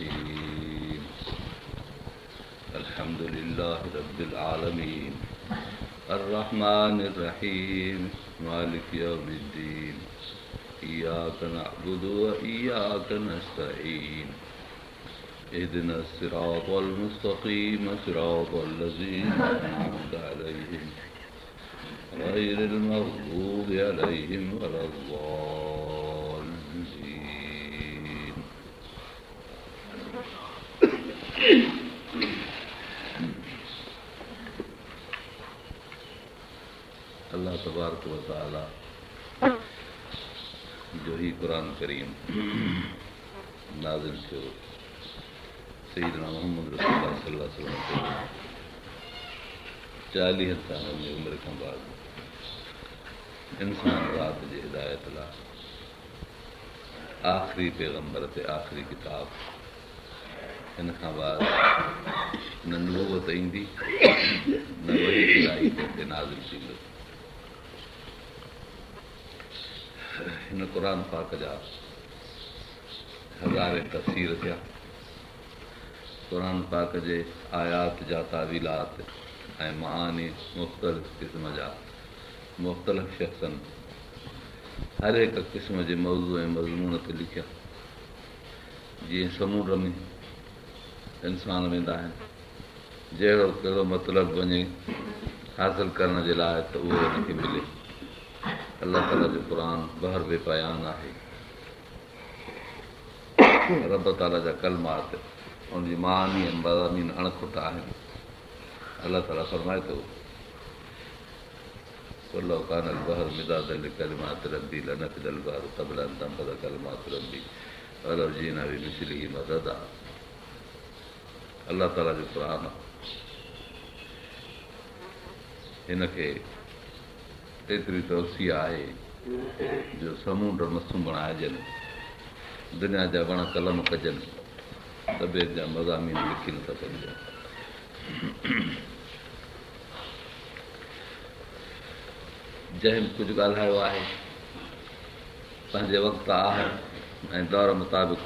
الرحيم. الحمد لله رب العالمين. الرحمن الرحيم. مالك يوم الدين. إياك نعبد وإياك نستعين. اهدنا الصراط المستقيم، صراط الذين أنعمت عليهم غير المغضوب عليهم ولا الضالين. الله تبارڪ وتعاليٰ جو هي قرآن ڪريم نازل ٿيو سيدنا محمد رسول الله صلي الله عليه وسلم تي 40 سالن جي عمر کان بعد انسان ذات جي هدايت لاء آخري پيغمبر تي آخري ڪتاب. هن کان بعد نه نبوت ايندي نه وحي الاهي ڪنهن تي نازل ٿيندو. هن قرآن پاڪ جا هزارين تفسير ٿيا. قرآن پاڪ جي آيات جا تاويلات ۽ معاني مختلف قسم جا مختلف شخصن هر هڪ قسم جي موضوع ۽ مضمون تي لکيا. جيئن سمونڊ ۾ انسان ويندا آهن، جهڙو ڪهڙو مطلب وڃي حاصل ڪرڻ جي لاء ته اهو هن کي ملي. الله تعاليٰ جو قرآن بحر بي پايان آهي. رب تعاليٰ جا ڪلمات ان جي معاني ۽ مضامين اڻ کٽ آهن. الله تعاليٰ فرمائي ٿو، قل لو ڪان البحر مدادا لڪلمات ربي لنفد البحر قبل ان تنفد ڪلمات ربي ولو جئنا بمثله مددا. الله تعاليٰ جو قرآن هن کي ايتري توسيع آهي جو سمونڊ مس بڻائجن، دنيا جا وڻ قلم ڪجن ته به ان جا مضامين لکي نٿا سگهجن. جنهن به ڪجهه ڳالهايو آهي، پنهنجي وقت آهر ۽ دور مطابق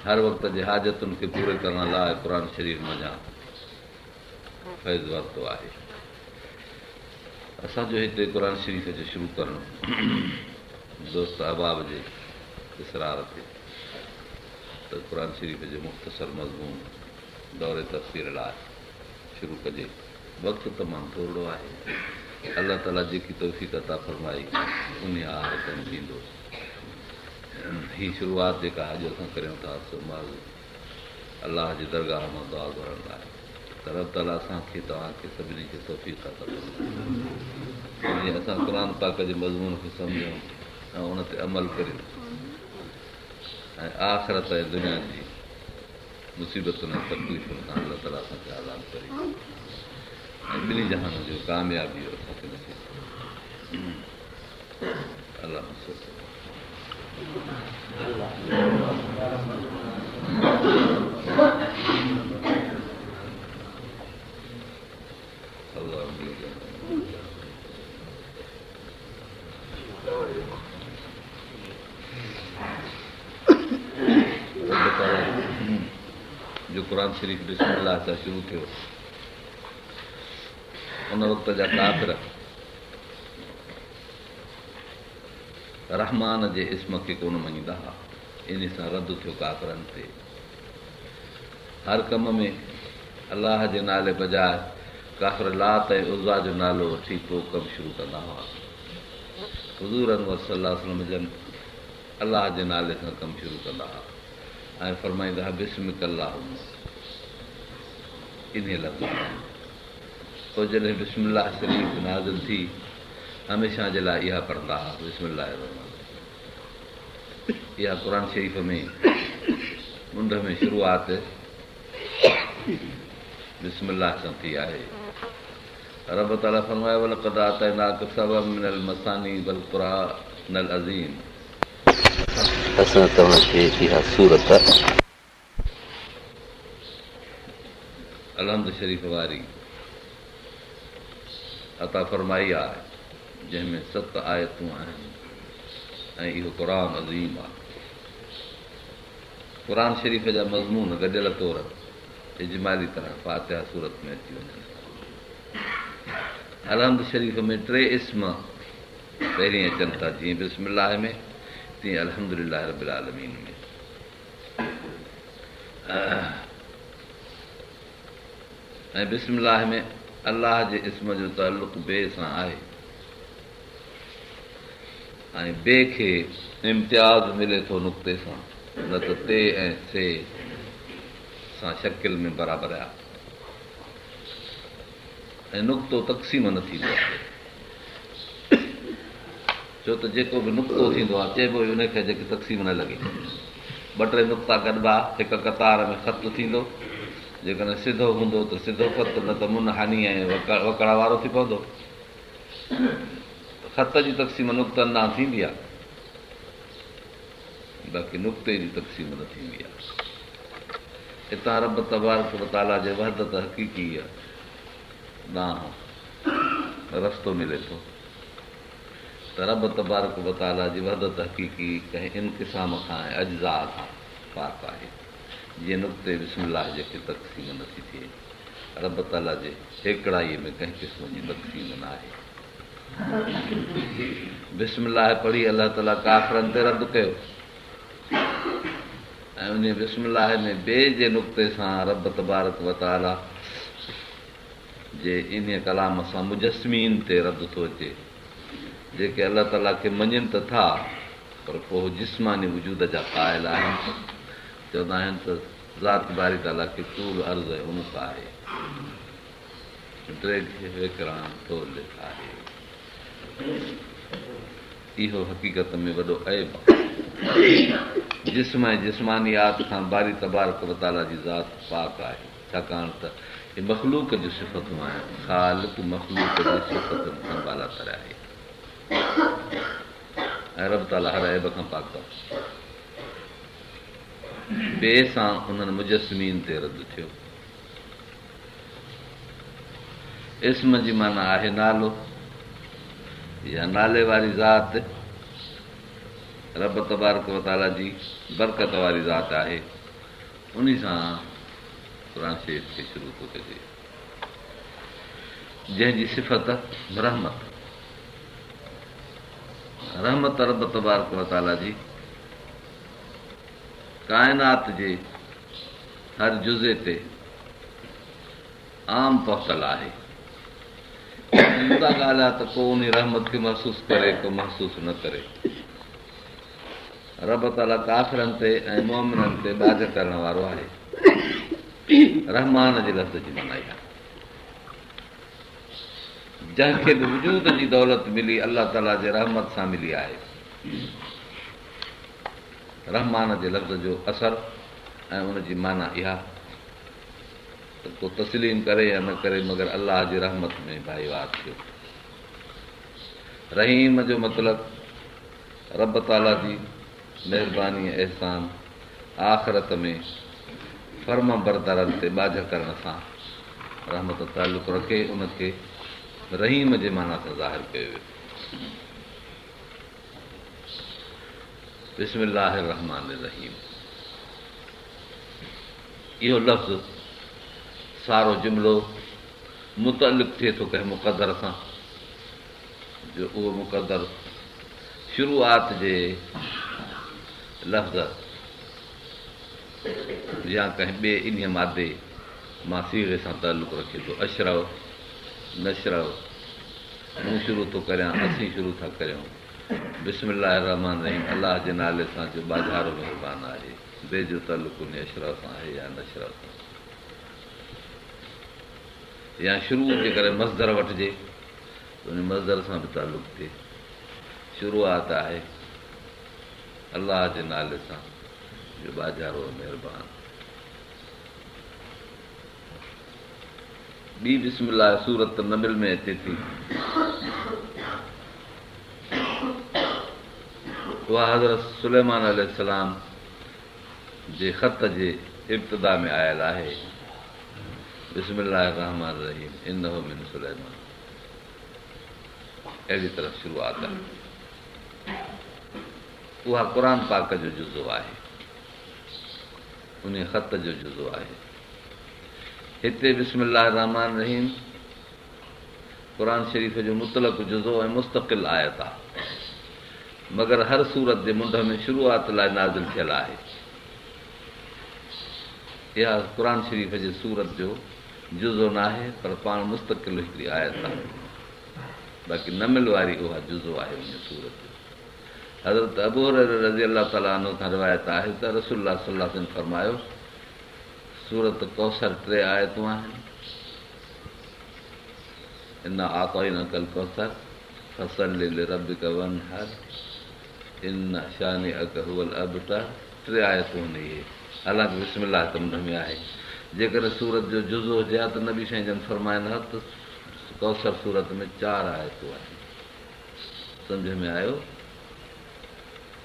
هر وقت جي حاجتن کي پوري ڪرڻ لاء قرآن شريف منجهان فيض ورتو آهي. اسان جو هتي قرآن شريف جو شروع ڪرڻ دوست احباب جي اصرار تي ته قرآن شريف جو مختصر مضمون دور تفسير لاء شروع ڪجي. وقت تمام ٿورڙو آهي. الله تعاليٰ جيڪي توفيق عطا فرمائي انهي آهر ڪم ٿيندو. هي شروعات جيڪا اڄ اسان ڪريون ٿا سو محض الله جي درگاهه مان دعا گهرڻ لاء ته رب تعاليٰ اسان کي توهان کي سڀني کي توفيق عطا فرمائي جيئن اسان قرآن پاڪ جي مضمون کي سمجهون ۽ ان تي عمل ڪريون ۽ آخرت ۽ دنيا جي مصيبتن ۽ تڪليفن کان الله تعاليٰ اسان کي آزاد ڪري ۽ ٻنهي جهانن جو ڪاميابي اسان کي نصيب ڪري. الله رب تعاليٰ جو قرآن شريف بسم الله سان شروع ٿيو. ان وقت جا ڪافر رحمان جي اسم کي ڪونه مڃيندا هئا، ان سان رد ٿيو ڪافرن تي. هر ڪم ۾ الله جي نالي بجاء ڪافر لات ۽ عزيٰ جو نالو وٺي پوء ڪم شروع ڪندا هئا. حضور انور صلي الله عليه وسلم جن الله جي نالي سان ڪم شروع ڪندا هئا ۽ فرمائيندا هئا بسمڪ اللهم انهيء لفظ سان. پوء جڏهن بسم الله شريف نازل ٿي، هميشه جي لاء اها پڙهندا هئا، بسم الله الرحمٰن الرحيم. اها قرآن شريف ۾ منڍ ۾ شروعات بسم الله سان ٿي آهي. رب تعاليٰ فرمايو ولقد آتيناڪ سبعا من المثاني والقرآن العظيم. اسان توهان کي اها سورت. الحمد شريف واري عطا فرمائي آهي جنهن ۾ ست آيتون آهن ۽ اهو قرآن عظيم آهي. قرآن شريف جا مضمون گڏيل طور اجمالي طرح فاتحه سورت ۾ اچي وڃن ٿا. الحمد شريف ۾ ٽي اسم پهرين اچن ٿا جيئن بسم الله ۾ تيئن الحمد لله رب العالمين ۾. ۽ بسم الله ۾ الله جي اسم جو تعلق بي سان آهي ۽ بي کي امتياز ملي ٿو نقطي سان نه ته تي ۽ سي سان شڪل ۾ برابر آهي ۽ نقطو تقسيم نه ٿيندو آهي ڇو ته جيڪو به نقطو ٿيندو آهي چئبو ئي ان کي جيڪي تقسيم نه لڳي. ٻه ٽي نقطا گڏبا، هڪ قطار ۾ خط ٿيندو. جيڪڏهن سڌو هوندو ته سڌو خط نه ته منحني ۽ وڪڙ وارو ٿي پوندو. خط جي تقسيم نقطن ڏانهن ٿيندي آهي، باقي نقطي جي تقسيم نه ٿيندي آهي. هتان رب تبارڪ وتعاليٰ جي وحدت حقيقيء ڏانهن رستو ملي ٿو. ته رب تبارڪ و تعاليٰ جي وحدت حقيقي ڪنهن انقسام کان ۽ اجزاء کان پاڪ آهي، جيئن نقطي بسم الله جي کي تقسيم نه ٿي ٿئي. رب تعاليٰ جي هيڪڙائيء ۾ ڪنهن قسم جي تقسيم نه آهي. بسم الله پڙهي الله تعاليٰ ڪافرن تي رد ڪيو ۽ انهيء بسم الله ۾ بي جي نقطي سان رب تبارڪ و تعاليٰ جي انهيء ڪلام سان مجسمين تي رد ٿو اچي، جيڪي الله تعاليٰ کي مڃين ته ٿا، پر پوء جسماني وجود جا قائل آهن، چوندا آهن ته ذات باري تعاليٰ کي طول عرض ۽ عمق آهي، ڊيگهه، ويڪرائي، ٿولهه آهي. اهو حقيقت ۾ وڏو عيب آهي. جسم ۽ جسمانيات کان باري تبارڪ وتعاليٰ جي ذات پاڪ آهي. ڇاڪاڻ ته اهي مخلوق جون صفتون آهن، خالق مخلوق جي صفتن کان بالاتر آهي ۽ رب تعاليٰ هر عيب کان پاڪ آهي. بي سان انهن مجسمين تي رد ٿيو. اسم جي معنيٰ آهي نالو يا نالي واري ذات، رب تبارڪ وتعاليٰ جي برڪت واري ذات آهي. انهي سان قرآن شريف کي شروع ٿو ڪجي، جنهن جي صفت رحمت، رحمت رب تبارڪ و تعاليٰ جي ڪائنات جي هر جزي تي عام پهتل آهي. جدا ڳالهه آهي ته ڪو انهي رحمت کي محسوس ڪري ڪو محسوس نه ڪري. رب تعاليٰ ڪافرن تي ۽ مؤمنن تي ٻاجهه ڪرڻ وارو آهي. رحمان جي لفظ جي معنيٰ اها جنهن کي به وجود جي دولت ملي الله تعاليٰ جي رحمت سان ملي آهي. رحمان جي لفظ جو اثر ۽ ان جي معنيٰ اها ته ڪو تسليم ڪري يا نه ڪري مگر الله جي رحمت ۾ ڀائيوار ٿيو. رحيم جو مطلب رب تعاليٰ جي مهرباني ۽ احسان آخرت ۾ فرمانبردارن تي ٻاجهه ڪرڻ سان رحمت تعلق رکي ان کي رحيم جي معنيٰ سان ظاهر ڪيو ويو. بسم الله الرحمٰن الرحيم اهو لفظ سارو جملو متعلق ٿئي ٿو ڪنهن مقدر سان جو اهو مقدر شروعات جي لفظ يا ڪنهن ٻئي انهيء مادي مان صيغي سان تعلق رکي ٿو. اشرع، نشرع، مون شروع ٿو ڪريان، اسين شروع ٿا ڪريون. بسم الله الرحمٰن الرحيم الله جي نالي سان جو ٻاجهارو مهربان آهي. بي جو تعلق انهيء اشرع سان آهي يا نشرع سان. يا شروع جي ڪري مصدر وٺجي. ته ان مصدر سان به تعلق ٿئي. شروعات آهي الله جي نالي سان جو ٻاجهارو ۽ مهربان. ٻي بسم الله سورت نمل ۾ اچي ٿي. اها حضرت سليمان عليه السلام جي خط جي ابتدا ۾ آيل آهي. بسم الله الرحمٰن الرحيم انه من سليمان. اهڙي طرح شروعات آهي. اها قرآن پاڪ جو جزو آهي. انهي خط جو جزو آهي. هتي بسم الله الرحمٰن الرحيم قرآن شريف جو مطلق جزو ۽ مستقل آيت آهي، مگر هر سورت جي منڍ ۾ شروعات لاء نازل ٿيل آهي. اها قرآن شريف جي سورت جو جزو ناهي پر پاڻ مستقل هڪڙي آيت آهي. باقي نمل واري اها جزو آهي انهيء سورت جو. حضرت ابوهريره رضي الله تعالٰي عنه کان روايت آهي ته رسول الله صلي الله عليه وسلم فرمايو، سورة ڪوثر ٽي آيتون آهن، انا اعطيناڪ الڪوثر فصل لربڪ وانحر ان شانئڪ هو الابتر ٽي آيتون آهن اهي، حالانڪ بسم الله ته منڍ ۾ آهي. جيڪڏهن سورت جو جزو هجي ها ته نبي سائين جن فرمائن ها ته ڪوثر سورت ۾ چار آيتون آهن. سمجهه ۾ آيو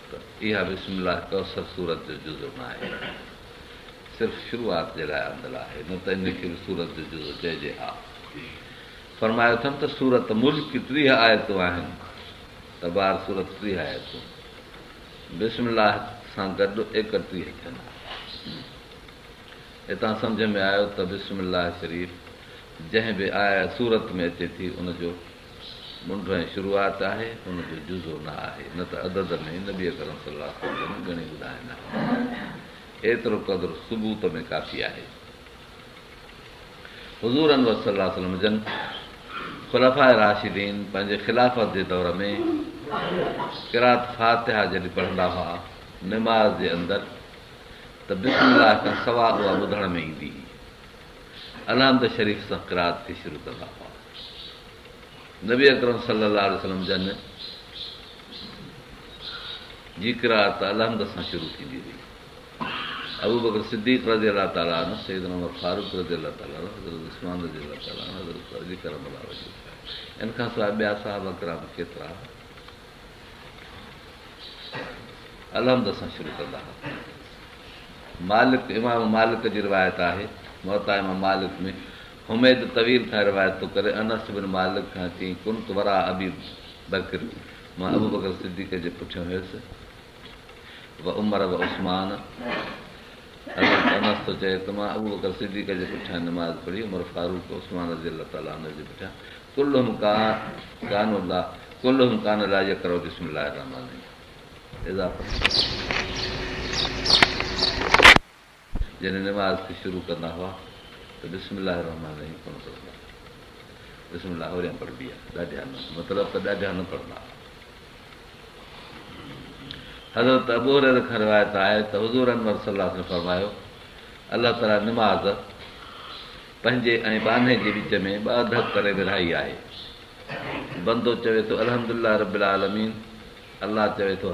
ته اها بسم الله ڪوثر سورت جو جزو نه آهي، صرف شروعات جي لاء آندل آهي، نه ته ان کي به سورت جو جزو چئجي ها. فرمايو اٿن ته سورت ملڪ 30 آيتون آهن، تبار سورت 30 آيتون، بسم الله سان گڏ 31 ٿين ها. هتان سمجهه ۾ آيو ته بسم الله شريف جنهن به آيت سورت ۾ اچي ٿي ان جو منڍ ۽ شروعات آهي، ان جو جزو نه آهي، نه ته عدد ۾ نبي اڪرم صلي الله عليه وسلم جن ڳڻي ٻڌائيندا هئا. ايترو قدر ثبوت ۾ ڪافي آهي. حضور انور صلي الله عليه وسلم جن خلفاء راشدين پنهنجي خلافت جي دور ۾ قرات فاتحه جڏهن پڙهندا هئا نماز جي اندر ته بسم الله کان سوا اها ٻڌڻ ۾ ايندي هئي. الحمد شريف سان قرات کي شروع ڪندا هئا. نبي اڪرم صلي الله عليه وسلم جن جي قرائت الحمد سان شروع ٿيندي هئي. ابوبڪر صديق رضي الله تعالٰي عنه، سيدنا عمر فاروق رضي الله تعالٰي عنه، حضرت عثمان رضي الله تعالٰي عنه، حضرت علي ڪرم الله وجهه ان کان سواء ٻيا صحابه ڪرام ڪيترا الحمد سان شروع ڪندا هئا. مالڪ، امام مالڪ جي روايت آهي، موطا امام مالڪ ۾ حميد طويل کان روايت ٿو ڪري، انس بن مالڪ کان چيائين، ڪنت وراء ابي بڪر، مان ابوبڪر صديق جي پٺيان هيس، و عمر و عثمان، حضرت انس ٿو چئي ته مان ابوبڪر صديق جي پٺيان نماز پڙهي، عمر فاروق، عثمان رضي الله تعالٰي عنه جي پٺيان، ڪلهم ڪانوا لا ڪلهم ڪان لا يقرأ بسم الله الرحمٰن الرحيم اضافه. جڏهن نماز کي شروع ڪندا هئا ته بسم الله الرحمٰن الرحيم ڪونه پڙهندا هئا. بسم الله هوريان پڙهبي آهي، ڏاڍيان نه، مطلب ته ڏاڍيان نه پڙهندا هئا. حضرت ابوهريره کان روايت آهي ته حضور انور صلي الله عليه وسلم فرمايو، الله تعاليٰ نماز پنهنجي ۽ ٻانهي جي وچ ۾ ٻه اڌ ڪري ورهائي آهي. بندو چوي ٿو الحمدلله رب العالمين، الله چوي ٿو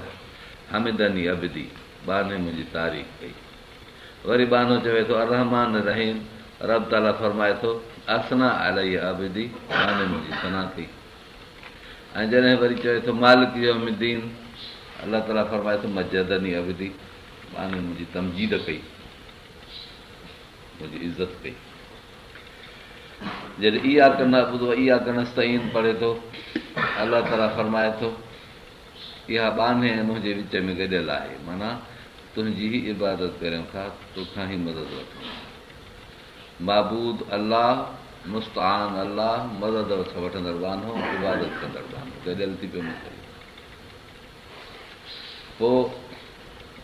حمدني عبدي، ٻانهي منهنجي تعريف ڪئي. وري ٻانهو چوي ٿو الرحمان الرحيم، رب تعاليٰ فرمائي ٿو اثنيٰ علي عبدي، ٻانهي منهنجي ثنا ڪئي. ۽ جڏهن وري چوي ٿو مالڪ يوم الدين، الله تعاليٰ فرمائي ٿو مجدني عبدي، ٻانهي منهنجي تمجيد ڪئي، منهنجي عزت ڪئي. جڏهن اياڪ نعبد و اياڪ نستعين پڙهي ٿو، الله تعاليٰ فرمائي ٿو اها ٻانهي ۽ منهنجي وچ ۾ گڏيل آهي، معنيٰ تنهنجي ئي عبادت ڪريون ٿا، توکان ئي مدد وٺون ٿا. معبود الله، مستعان الله، مدد وٺندڙ ٻانهو، عبادت ڪندڙ ٻانهو، گڏيل ٿي پيو مسئلو. پوء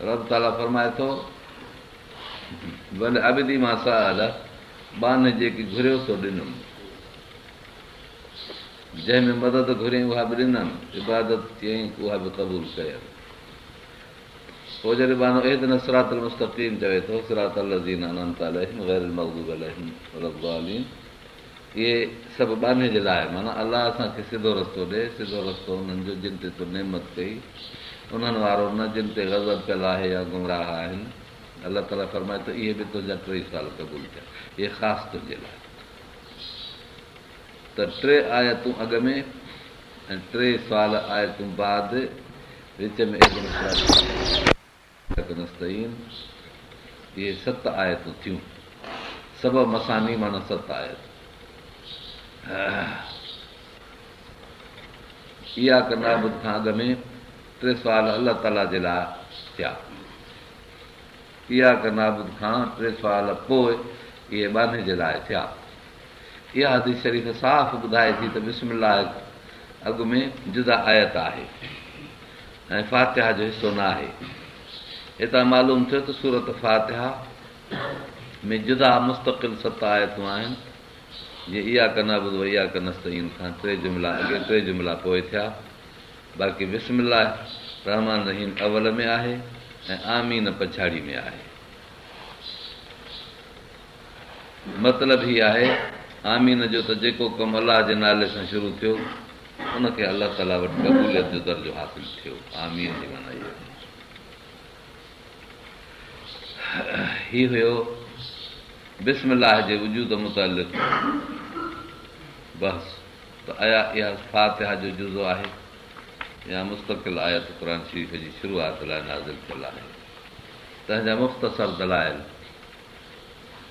رب تعاليٰ فرمائي ٿو، ولعبدي ما سأل، ٻانهي جيڪي گهريو سو ڏنم. جنهن ۾ مدد گهريائين اها به ڏنم، عبادت چيائين اها به قبول ڪيم. پوء جڏهن ٻانهو اهدنا الصراط المستقيم چوي ٿو، صراط الذين انعمت عليهم غير المغضوب عليهم ولا الضالين، اهي سڀ ٻانهي جي لاء معنيٰ الله اسان کي سڌو رستو ڏي، سڌو رستو انهن جو جن تي تو نعمت ڪئي، انهن وارو نه جن تي غضب پيل آهي يا گمراهه آهن. الله تعاليٰ فرمائي ٿو اهي به تنهنجا ٽيئي سوال قبول ٿيا، اهي خاص تنهنجي لاء. ته ٽي آيتون اڳ ۾ ۽ ٽي سوال آيتون بعد وچ ۾ اهدنا الصراط نستعين اهي ست آيتون ٿيون. سبع مثاني معنيٰ ست آيتون. اياڪ نعبد کان اڳ ۾ ٽي سوال الله تعاليٰ جي لاء ٿيا. اياڪ نعبد کان ٽي سوال پوء اهي ٻانهي جي لاء ٿيا. اها حديث شريف صاف ٻڌائي ٿي ته بسم الله اڳ ۾ جدا آيت آهي ۽ فاتحه جو حصو نه آهي. هتان معلوم ٿيو ته سورة فاتحه ۾ جدا مستقل ست آيتون آهن، جيئن اياڪ نعبد و اياڪ نستعين کان ٽي جملا اڳي ٽي جملا پوء ٿيا. باقي بسم الله الرحمٰن الرحيم اول ۾ آهي ۽ آمين پڇاڙي ۾ آهي. مطلب هي آهي آمين جو ته جيڪو ڪم الله جي نالي سان شروع ٿيو ان کي الله تعاليٰ وٽ قبوليت جو درجو حاصل ٿيو. آمين جي معنيٰ اها آهي. هي هيو بسم الله جي وجود متعلق بحث ته آيا اها فاتحه جو جزو آهي يا مستقل آيت قرآن شريف جي شروعات لاء نازل ٿيل آهي. تنهن جا مختصر دلائل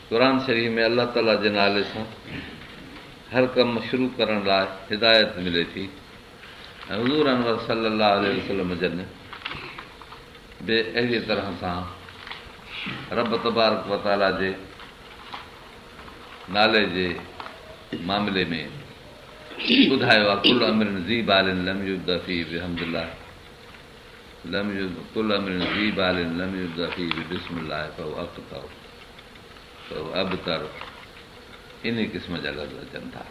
قرآن شريف ۾ الله تعاليٰ جي نالي سان هر ڪم شروع ڪرڻ لاء هدايت ملي ٿي ۽ حضور انور صلي الله عليه وسلم جن به اهڙيء طرح سان رب تبارڪ وتعاليٰ جي نالي جي معاملي ۾ ٻڌايو آهي ڪل امر ذي بال لم يبدا فيه بحمد الله لم ڪل امر ذي بال لم يبدا فيه ببسم الله فهو اقطع فهو ابتر انهي قسم جا لفظ اچن ٿا.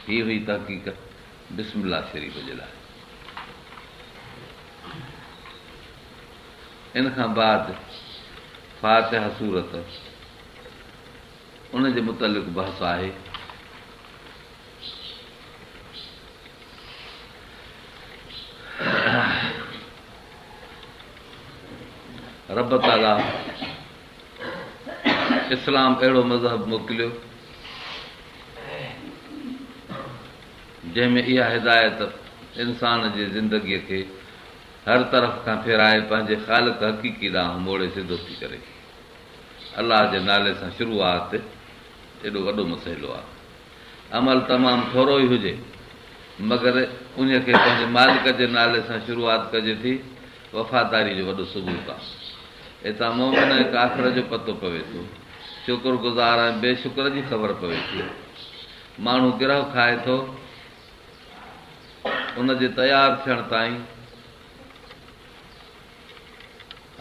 هي هئي تحقيق بسم الله شريف جي لاء. ان کان بعد فاتحه سورت ان جي متعلق بحث آهي. رب تعاليٰ اسلام اهڙو مذهب موڪليو جنهن ۾ اها هدايت انسان جي زندگيء کي هر طرف کان ڦيرائي پنهنجي خالق حقيقي ڏانهن موڙي سڌو ٿي ڪري. الله جي نالي سان شروعات ايڏو وڏو مسئلو آهي. عمل تمام ٿورو ئي هجي، مگر انهيء کي پنهنجي مالڪ جي نالي سان شروعات ڪجي ٿي، وفاداري جو وڏو ثبوت آهي. اتان مؤمن ۽ ڪافر جو پتو پوي ٿو. شڪر گذار ۽ بي شڪر جي خبر پوي ٿي. ماڻهو گرهه کائي ٿو، ان جي تيار ٿيڻ تائين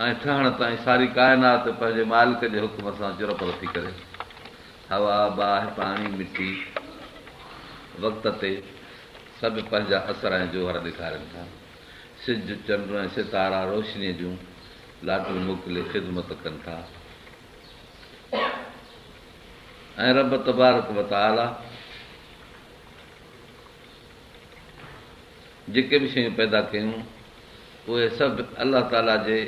۽ ٺهڻ تائين ساري ڪائنات پنهنجي مالڪ جي حڪم سان چرپر ٿي ڪري. هوا، باهه، پاڻي، مٽي وقت تي سڀ پنهنجا اثر ۽ جوهر ڏيکارين ٿا. سج، چنڊ ۽ ستارا روشنيء جون لاٽون موڪلي خدمت ڪن ٿا ۽ رب تبارڪ و تعاليٰ جيڪي به شيون پيدا ڪيون اهي سڀ الله تعاليٰ جي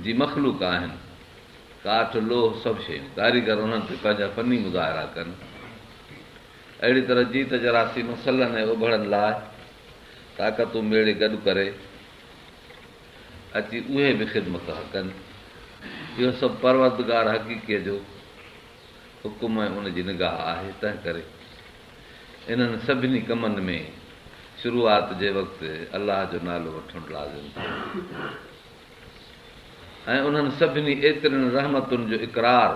جي مخلوق آهن. ڪاٺ، لوهه سڀ شيون. ڪاريگر انهن تي پنهنجا فني مظاهرا ڪن. اهڙي طرح جيت جراثيم سلن ۽ اوڀڙن لاء طاقتون ميڙي گڏ ڪري اچي اهي به خدمت ٿا ڪن. اهو سڀ پروردگار حقيقيء جو حڪم ۽ ان جي نگاهه آهي، تنهنڪري انهن سڀني ڪمن ۾ شروعات جي وقت الله جو نالو وٺڻ لازم ٿيو ۽ انهن سڀني ايترين رحمتن جو اقرار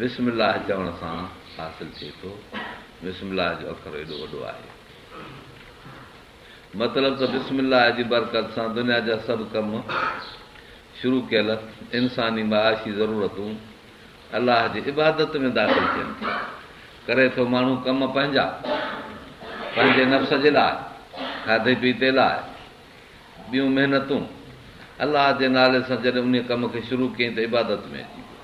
بسم الله چوڻ سان حاصل ٿئي ٿو. بسم الله جو اکر ايڏو وڏو آهي. مطلب ته بسم الله جي برڪت سان دنيا جا سڀ ڪم شروع ڪيل انساني معاشي ضرورتون الله جي عبادت ۾ داخل ٿين ٿيون. ڪري ٿو ماڻهو ڪم پنهنجا، پنهنجي نفس جي لاء، کاڌي پيتي لاء، ٻيون محنتون، الله جي نالي سان جڏهن انهيء ڪم کي شروع ڪيائين ته عبادت ۾ اچي ويو.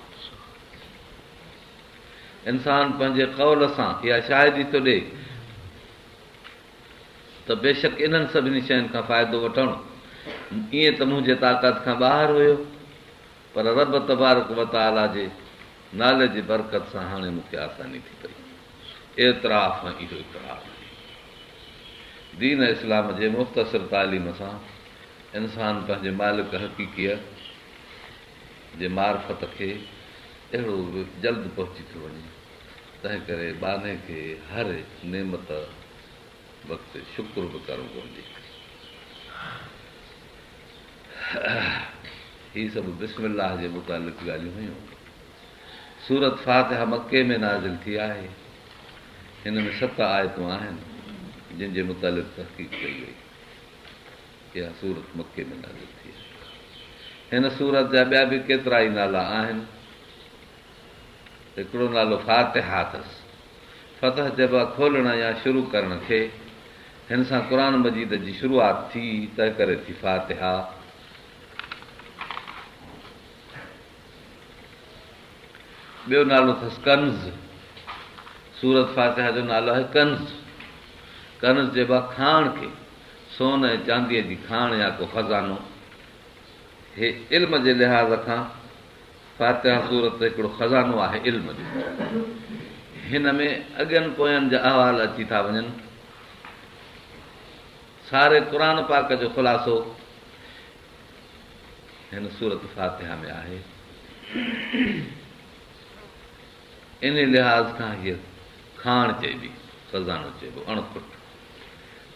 انسان پنهنجي قول سان اها شاهدي ٿو ڏئي ته بيشڪ انهن سڀني شين کان فائدو وٺڻ ائين ته منهنجي طاقت کان ٻاهر هيو، پر رب تبارڪ و تعاليٰ جي نالي جي برڪت سان هاڻي مون کي آساني ٿي پئي. اعتراف ۽ اهو اقرار آهي. دين اسلام جي مختصر تعليم سان انسان پنهنجي مالڪ حقيقيء جي معرفت کي اهڙو جلد پهچي ٿو وڃي. تنهن ڪري ٻانهي کي هر نعمت وقت شڪر به ڪرڻ گهرجي. هي سڀ بسم الله جي متعلق ڳالهيون هيون. سورت فاتحه مڪي ۾ نازل ٿي آهي. هن ۾ ست آيتون آهن، جن جي متعلق تحقيق ڪئي وئي. اها سورت مڪي ۾ نازل ٿي آهي. هن سورت جا ٻيا به ڪيترائي نالا آهن. هڪڙو نالو فاتحه اٿس. فتح چئبو آهي کولڻ يا شروع ڪرڻ کي. هن سان قرآن مجيد جي شروعات ٿي، تنهنڪري ٿي فاتحه. ٻيو نالو اٿس ڪنز. سورت فاتحه جو نالو آهي ڪنز. ڪنز چئبو آهي کاڻ کي، سون ۽ چانديء جي کاڻ يا ڪو خزانو. هي علم جي لحاظ کان فاتحه سورت هڪڙو خزانو آهي علم جو. هن ۾ اڳين پوين جا احوال اچي ٿا وڃن. ساري قرآن پاڪ جو خلاصو هن سورت فاتحه ۾ آهي. انهي لحاظ کان هيء کاڻ چئبي، خزانو چئبو، اڻ کٽ.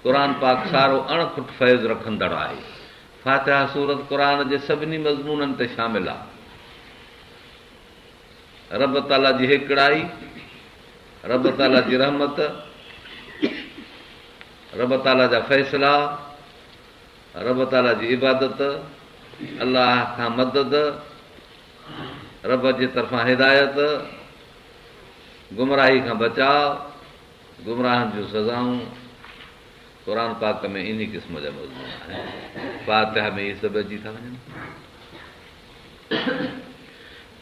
قرآن پاڪ سارو اڻ کٽ فيض رکندڙ آهي. فاتحه سورت قرآن جي سڀني مضمونن تي شامل آهي. رب تعاليٰ جي هيڪڙائي، رب تعاليٰ جي رحمت، رب تعاليٰ جا فيصلا، رب تعاليٰ جي عبادت، الله کان مدد، رب جي طرفان هدايت، گمراهي کان بچاء، گمراهن جون سزائون، قرآن پاڪ ۾ انهي قسم جا مضمون آهن. فاتحه ۾ اهي سڀ اچي ٿا وڃن.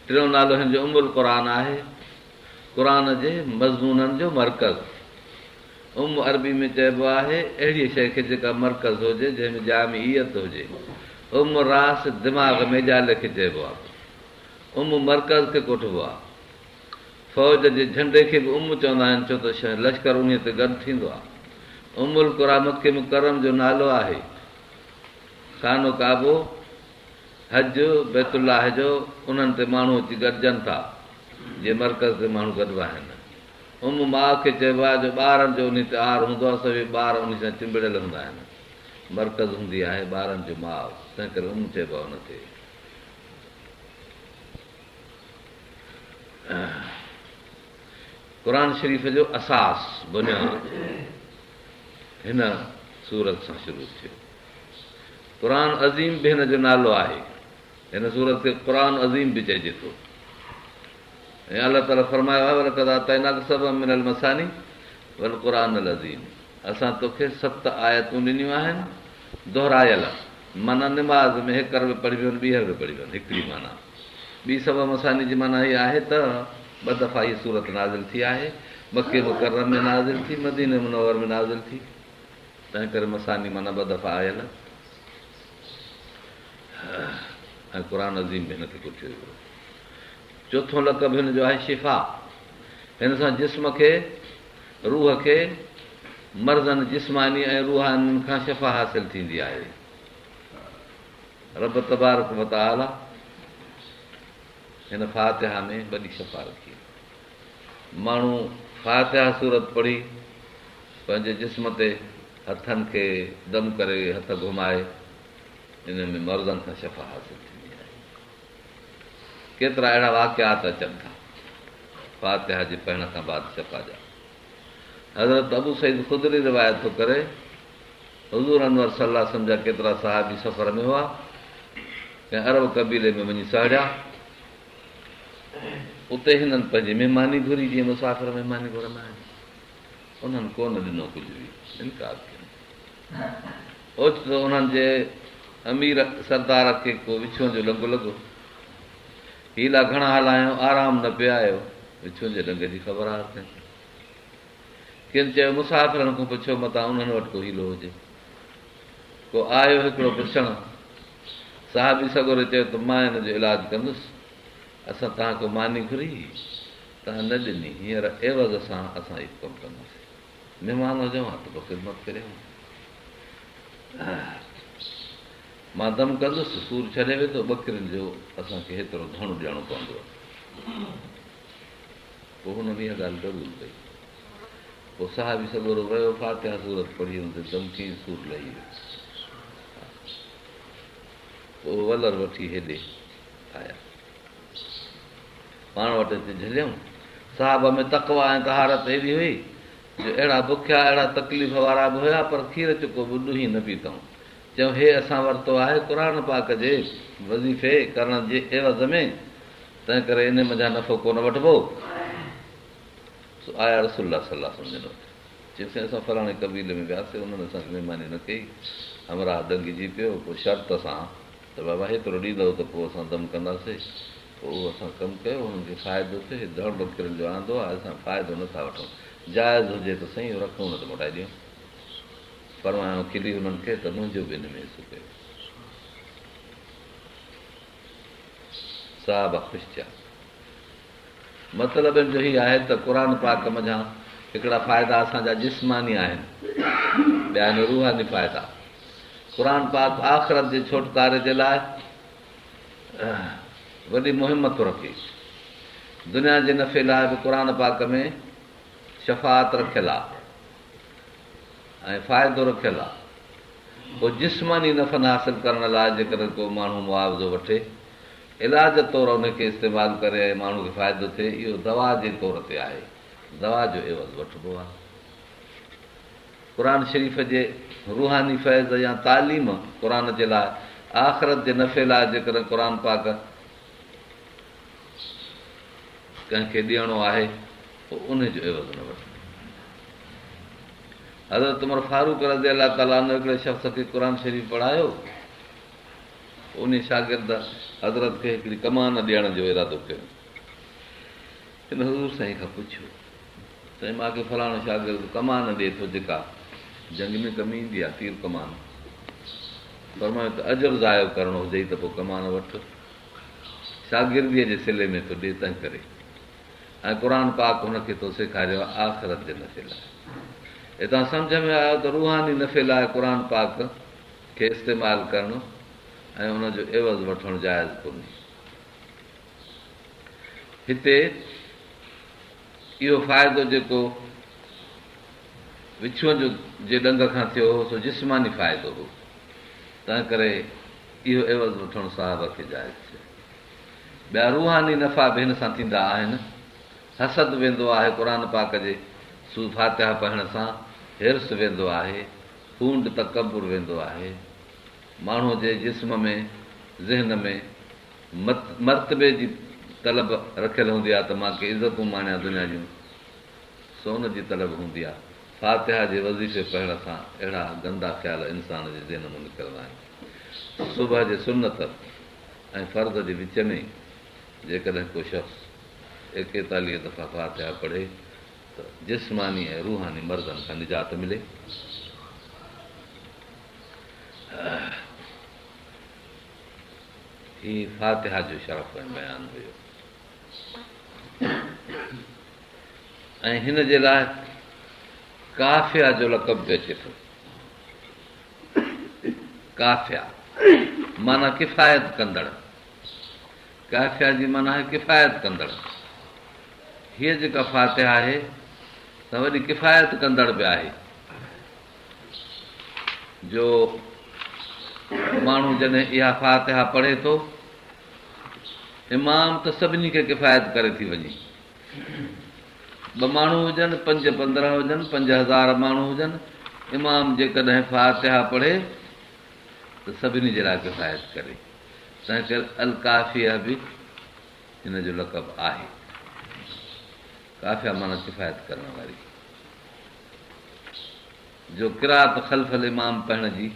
ٽيون نالو هن جو ام القرآن آهي. قرآن جي مضمونن جو مرڪز. ام عربي ۾ چئبو آهي اهڙيء شيء کي جيڪا مرڪز هجي، جنهن ۾ جامعيت هجي. ام راس دماغ ميڄالي کي چئبو آهي. ام مرڪز کي ڪوٺبو آهي. فوج جي جهنڊي کي به ام چوندا آهن ڇو ته لشڪر انهيء تي گڏ ٿيندو آهي. ام القريٰ مڪي مڪرم جو نالو آهي. خانو ڪعبو، حج، بيت الله جو، انهن تي ماڻهو اچي گڏجن ٿا، جي مرڪز تي ماڻهو گڏبا آهن. ام ماء کي چئبو آهي جو ٻارن جو انهي تي آر هوندو آهي، سڀئي ٻار انهي سان چنبڙيل هوندا آهن. مرڪز هوندي آهي ٻارن جو ماء، تنهنڪري ام چئبو آهي ان کي. قرآن شريف جو اساس، بنياد، هن سورت سان شروع ٿيو. قرآن عظيم به هن جو نالو آهي. هن سورت کي قرآن عظيم به چئجي ٿو. ۽ الله تعاليٰ فرمايو آهي ولقد آتيناڪ سبعا من المثاني والقرآن العظيم اسان توکي ست آيتون ڏنيون آهن دهرايل معنيٰ نماز ۾ هيڪر به پڙهبيون آهن ٻيهر به پڙهبيون آهن هڪڙي معنيٰ ٻي سبع مثاني جي معنيٰ هيء آهي ته ٻه دفعا هيء سورت نازل ٿي آهي مڪي مڪرم ۾ نازل ٿي مديني منور ۾ نازل ٿي تنهن ڪري مثاني معنيٰ ٻه دفعا آيل ۽ قرآن عظيم به هن کي ڪوٺيو ويو. چوٿون لقب هن جو آهي شفا. هن سان جسم کي، روح کي، مرضن جسماني ۽ روحانين کان شفا حاصل ٿيندي آهي. رب تبارڪ وتعاليٰ هن فاتحه ۾ وڏي شفا رکي. ماڻهو فاتحه سورت پڙهي پنهنجي جسم تي هٿن کي دم ڪري هٿ گهمائي ان ۾ مرضن کان شفا حاصل ٿيندي آهي. ڪيترا اهڙا واقعات اچن ٿا فاتحه جي پڙهڻ کان بعد شفا جا. حضرت ابو سعيد خدري روايت ٿو ڪري، حضور انور صلي الله عليه وسلم جا ڪيترا صحابي سفر ۾ هئا، ڪنهن عرب قبيلي ۾ وڃي سهڙيا، اتي هنن پنهنجي مهماني گهري جيئن مسافر مهماني گهرندا آهن. انهن ڪونه ڏنو ڪجهه به، انڪار ڪيو. اوچتو انهن جي امير سردار کي ڪو وڇونء جو ڏنگ لڳو. حيلا گهڻا هلايائون، آرام نه پئي آيو. وڇونء جي ڏنگ جي خبر آهي ڪنهن کي. ڪن چيو، مسافرن کان پڇو، متان انهن وٽ ڪو حيلو هجي. ڪو آيو هڪڙو پڇڻ. صحابي سڳوري چيو ته مان ان جو علاج ڪندس. اسان توهان کان ماني گهري هئي، توهان نه ڏني، هينئر عوض سان اسان اهو ڪم ڪنداسين. مهمان هجون ها ته پوء خدمت ڪريون ها. مان دم ڪندس، سور ڇڏي ويندو، ٻڪرين جو اسان کي هيترو ڌڻ ڏيڻو پوندو. پوء هنن اها ڳالهه قبول ڪئي. پوء صحابي سڳورو ويو، فاتحه سورت پڙهي ان تي دم ڪيائين، سور لهي ويو. پوء ولر وٺي هيڏي آيا. پاڻ وٽ اچي جهليائون. صحابه ۾ تقويٰ ۽ طهارت ايڏي هئي جو اهڙا بکيا، اهڙا تڪليف وارا به هيا پر کير چڪو به ڏهي نه پيتائون. چيائون هي اسان ورتو آهي قرآن پاڪ جي وظيفي ڪرڻ جي عيوض ۾، تنهنڪري انهي منجهان نفعو ڪونه وٺبو. سو آيا رسول الله صلي الله عليه وسلم جن وٽ. چيائون سائين اسان فلاڻي قبيلي ۾ وياسي انهن اسان کي مهماني نه ڪئي. همراهه ڏنگجي پيو پوء شرط سان ته بابا هيترو ڏيندؤ ته پوء اسان دم ڪنداسي. پوء اهو اسان ڪم ڪيو هنن کي فائدو ٿيو هي ڌڻ ٻڪرين جو آندو آهي اسان فائدو نه ٿا وٺون جائز هجي ته سائين اهو رکون نه ته موٽائي ڏيون. فرمايائون کلي هنن کي ته منهنجو به ان ۾ حصو ڪيو. صحابه خوش ٿيا. مطلب ان جو هي آهي ته قرآن پاڪ منجهان هڪڙا فائدا اسان جا جسماني آهن، ٻيا آهن روحاني فائدا. قرآن پاڪ آخرت جي ڇوٽڪاري جي لاء وڏي مهم ٿو رکي. دنيا جي نفعي لاء به قرآن پاڪ ۾ شفاعت رکيل آهي ۽ فائدو رکيل آهي. پوء جسماني نفعن حاصل ڪرڻ لاء جيڪڏهن ڪو ماڻهو معاوضو وٺي، علاج طور ان کي استعمال ڪري ۽ ماڻهو کي فائدو ٿئي، اهو دوا جي طور تي آهي، دوا جو عيوض وٺبو آهي. قرآن شريف جي روحاني فيض يا تعليم قرآن جي لاء آخرت جي نفعي لاء جيڪڏهن قرآن پاڪ ڪنهن کي ڏيڻو آهي پوء ان جو عيوض نه وٺبو. حضرت عمر فاروق رضي الله تعالٰي عنه هڪڙي شخص کي قرآن شريف پڙهايو. انهي شاگرد حضرت کي هڪڙي ڪمان ڏيڻ جو ارادو ڪيو. هن حضور سائين کان پڇيو، سائين مان کي فلاڻو شاگرد ڪمان ڏئي ٿو جيڪا جنگ ۾ ڪم ايندي آهي، تير ڪمان. فرمايو ته اجر ضايع ڪرڻو هجئي ته پوء ڪمان وٺ. شاگرديء جي صلي ۾ ٿو ڏي تنهنڪري ۽ قرآن پاڪ هن کي تو سيکاريو آهي آخرت جي نفعي لاء. هتان سمجهه ۾ آيو ته روحاني نفعي لاء قرآن پاڪ کي استعمال ڪرڻ ۽ ان جو عيوض وٺڻ جائز ڪونهي. هتي اهو فائدو جيڪو وڇونء جو جي ڏنگ کان ٿيو هو سو جسماني فائدو هو، تنهنڪري اهو عيوض وٺڻ صحابه کي جائز ٿيو. ٻيا روحاني نفعا به هن سان ٿيندا آهن. حسد ويندو آهي قرآن پاڪ جي سورة فاتحه پڙهڻ سان، حرص ويندو آهي، ڦونڊ تڪبر ويندو آهي. ماڻهوء جي جسم ۾ ذهن ۾ مرتبي جي طلب رکيل هوندي آهي ته مان ڪي عزتون ماڻيان دنيا جون، سو ان جي طلب هوندي آهي. فاتحه جي وظيفي پڙهڻ سان اهڙا گندا خيال انسان جي ذهن مان نڪرندا آهن. صبح جي سنت ۽ فرض جي وچ ۾ جيڪڏهن ڪو شخص ايڪيتاليهه دفعا فاتحه پڙهي ته جسماني ۽ روحاني مرضن کان نجات ملي. هي فاتحه جو شرف ۽ بيان هيو ۽ هن جي لاء ڪافيه جو لقب به اچي ٿو. ڪافيه معنيٰ ڪفايت ڪندڙ. ڪافيه جي معنيٰ آهي ڪفايت ڪندڙ. هيء جيڪا فاتحه آهي سا وڏي ڪفايت ڪندڙ به آهي جو ماڻهو جڏهن اها فاتحه پڙهي ٿو امام ته سڀني کي ڪفايت ڪري ٿي وڃي. ٻه ماڻهو هجن، پنج 15 هجن، 5000 ماڻهو هجن، امام جيڪڏهن فاتحه پڙهي ته سڀني جي لاء ڪفايت ڪري. تنهنڪري الڪافيه به هن جو لقب آهي. ڪافيه معنيٰ ڪفايت ڪرڻ واري. جو قرات خلف الامام پڙهڻ جي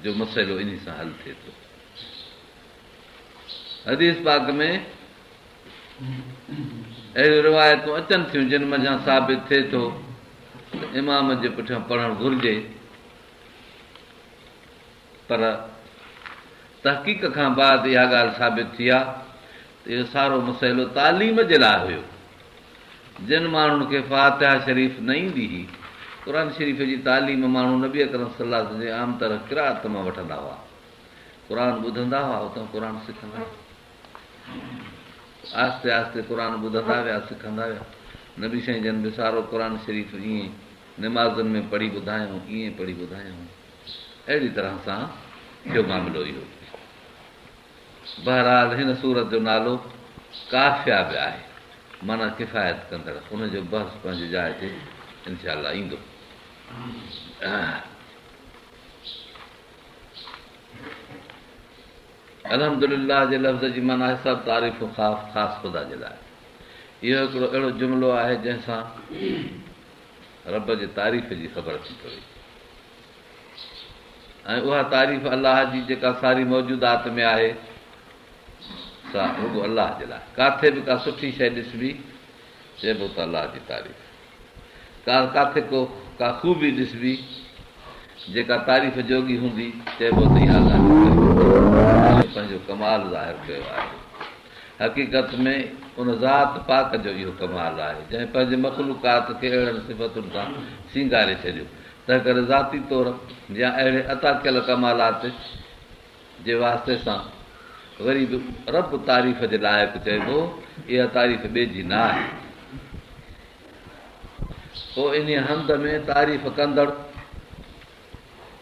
جو مسئلو انهي سان حل ٿئي ٿو. حديث پاڪ ۾ اهڙيون روايتون اچن ٿيون جن منجهان ثابت ٿئي ٿو ته امام جي پٺيان پڙهڻ گهرجي پر تحقيق کان بعد اها ڳالهه ثابت ٿي آهي ته اهو سارو مسئلو تعليم جي لاء هيو. جن ماڻهن کي فاتحه شريف نه ايندي هئي، قرآن شريف جي تعليم ماڻهو نبي اڪرم صلي الله عليه وسلم جي عام طرح قرائت مان وٺندا هئا. قرآن ٻڌندا هئا، اتان قرآن سکندا هئا. آهستي آهستي قرآن ٻڌندا ويا، سکندا ويا. نبي سائين جن به سارو قرآن شريف ائين نمازن ۾ پڙهي ٻڌايائون، ائين پڙهي ٻڌايائون. اهڙي طرح سان ٿيو معاملو اهو. بهرحال هن سورت جو نالو ڪافيه به آهي، معنيٰ ڪفايت ڪندڙ. ان جو بحث پنهنجي جاء تي انشاء الله ايندو. الحمد لله جي لفظ جي معنيٰ آهي سڀ تعريفون خاص خدا جي لاء. اهو هڪڙو اهڙو جملو آهي جنهن سان رب جي تعريف جي خبر ٿي پوي ۽ اها تعريف الله جي جيڪا ساري موجودات ۾ آهي سا رڳو الله جي لاء. ڪاٿي به ڪا سٺي شيء ڏسبي چئبو ته الله جي تعريف. ڪا ڪاٿي ڪو ڪا خوبي ڏسبي جيڪا تعريف جوڳي هوندي چئبو ته اها الله جي تعريف آهي. پنهنجو ڪمال ظاهر ڪيو آهي. حقيقت ۾ ان ذات پاڪ جو اهو ڪمال آهي جنهن پنهنجي مخلوقات کي اهڙن صفتن سان سينگاري ڇڏيو. تنهنڪري ذاتي طور يا اهڙي عطا ڪيل ڪمالات جي واسطي سان وري به رب تعريف جي لائق چئبو، اها تعريف ٻئي جي نه آهي. پوء انهيء حمد ۾ تعريف ڪندڙ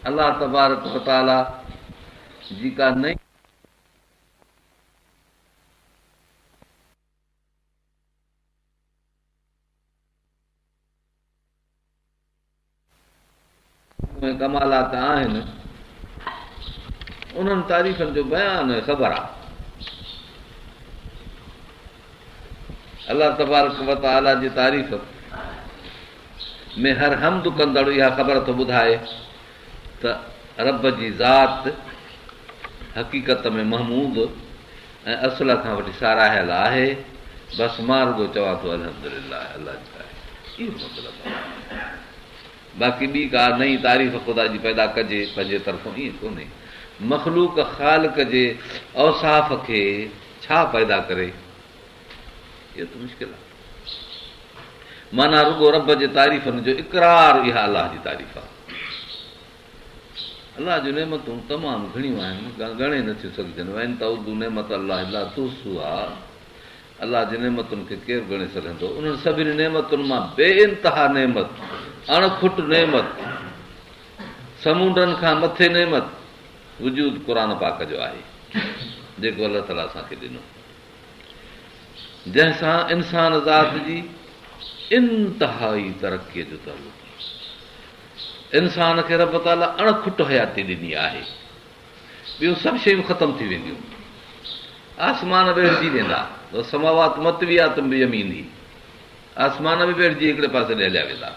الله تبارڪ وتعاليٰ جي ڪا نئين. ۽ ڪمالات آهن، انهن تعريفن جو بيان ۽ خبر آهي. الله تبارڪ وتعاليٰ جي تعريف ۾ هر حمد ڪندڙ اها خبر ٿو ٻڌائي ته رب جي ذات حقيقت ۾ محمود ۽ اصل کان وٺي ساراهيل آهي، بس مان رڳو چوان ٿو الحمد لله الله جي تعريف اهو مطلب آهي باقي ٻي ڪا نئين تعريف خدا جي پيدا ڪجي پنهنجي طرفون ائين ڪونهي مخلوق خالق جي اوصاف کي ڇا پيدا ڪري اهو ته مشڪل آهي معنيٰ رڳو رب جي تعريفن جو اقرار اها الله جي تعريف آهي الله جون نعمتون تمام گهڻيون آهن، ڳڻي نه ٿيون سگهجن، وان تعدوا نعمت الله لا تحصوها الله جي نعمتن کي ڪير ڳڻي سگهندو؟ انهن سڀني نعمتن مان بي انتها نعمت، اڻ کٽ نعمت، سمونڊن کان مٿي نعمت وجود قرآن پاڪ جو آهي، جيڪو الله تعاليٰ اسان کي ڏنو. جنهن سان انسان ذات جي انتهائي ترقيء جو تعلق آهي. انسان کي رب تعاليٰ اڻ کٽ حياتي ڏني آهي. ٻيون سڀ شيون ختم ٿي وينديون. آسمان ويڙهجي ويندا. والسماوات مطويات بيمينه آسمان به ويڙهجي هڪڙي پاسي ڏي هليا ويندا.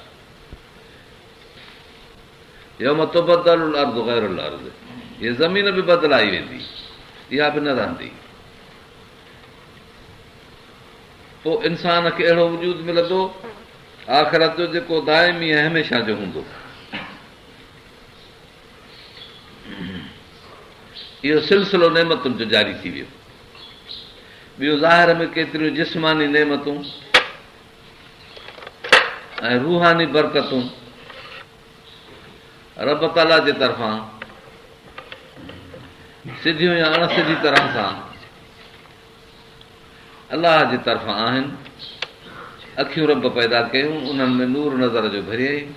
يوم تبدل الارض غير الارض هيء زمين به بدلائي ويندي، اها به نه رهندي. پوء انسان کي اهڙو وجود ملندو آخرت جو جيڪو دائمي ۽ هميشه جو هوندو. اهو سلسلو نعمتن جو جاري ٿي ويو. ٻيو ظاهر ۾ ڪيتريون جسماني نعمتون ۽ روحاني برڪتون رب تعاليٰ جي طرفان سڌيون يا اڻ سڌي طرح سان الله جي طرفان آهن. اکيون رب پيدا ڪيون، انهن ۾ نور نظر جو ڀريائين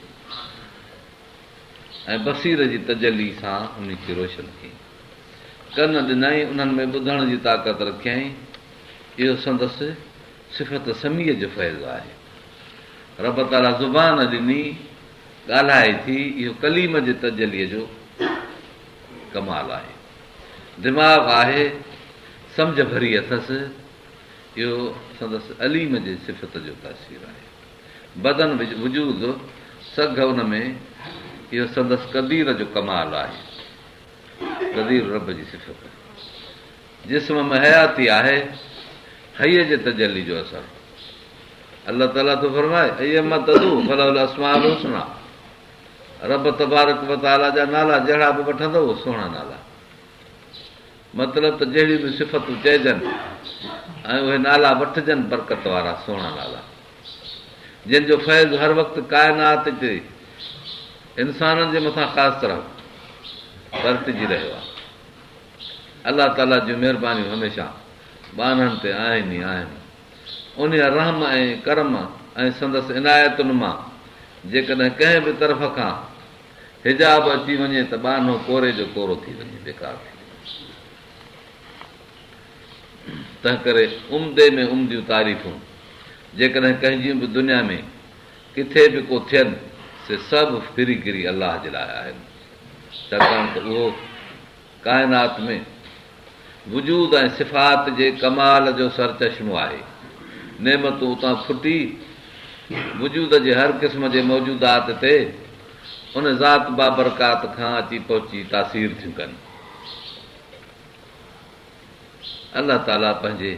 ۽ بصير جي تجلي سان انهن کي روشن ڪيائين. ڪن ڏنائين، انهن ۾ ٻڌڻ جي طاقت رکيائين. اهو سندس صفت سميع جو فيض آهي. رب تعاليٰ زبان ڏني، ڳالهائي ٿي، اهو ڪليم جي تجليء جو ڪمال آهي. دماغ آهي، سمجهه ڀري اٿس، اهو سندس عليم جي صفت جو تاثير آهي. بدن وجود، سگهه ان ۾، اهو سندس قدير جو ڪمال آهي. قدير رب جي صفت. جسم ۾ حياتي آهي، حي جي تجلي جو اثر. الله تعاليٰ ٿو فرمائي، ايا ما تدعوا فله الاسماء الحسنيٰ رب تبارڪ وتعاليٰ جا نالا جهڙا به وٺندؤ سهڻا نالا. مطلب ته جهڙيون به صفتون چئجن ۽ اهي نالا وٺجن برڪت وارا سهڻا نالا. جن جو فيض هر وقت ڪائنات تي انسانن جي مٿان خاص طرح پرتجي رهيو آهي. الله تعاليٰ جون مهربانيون هميشه ٻانهن تي آهن ئي آهن. انهيء رحم ۽ ڪرم ۽ سندس عنايتن مان جيڪڏهن ڪنهن به طرف کان حجاب اچي وڃي ته ٻانهو ڪوري جو ڪورو ٿي وڃي، بيڪار ٿي وڃي. تنهنڪري عمدي ۾ عمديون تعريفون جيڪڏهن ڪنهن جون به دنيا ۾ ڪٿي به ڪو ٿين، سي سڀ ڦري گهري الله جي لاء آهن، ڇاڪاڻ ته اهو ڪائنات ۾ وجود ۽ صفات جي ڪمال جو سرچشمو آهي. نعمتون اتان ڦٽي وجود جي هر قسم جي موجودات تي ان ذات بابرڪات کان اچي پهچي تاثير ٿيون ڪن. الله تعاليٰ پنهنجي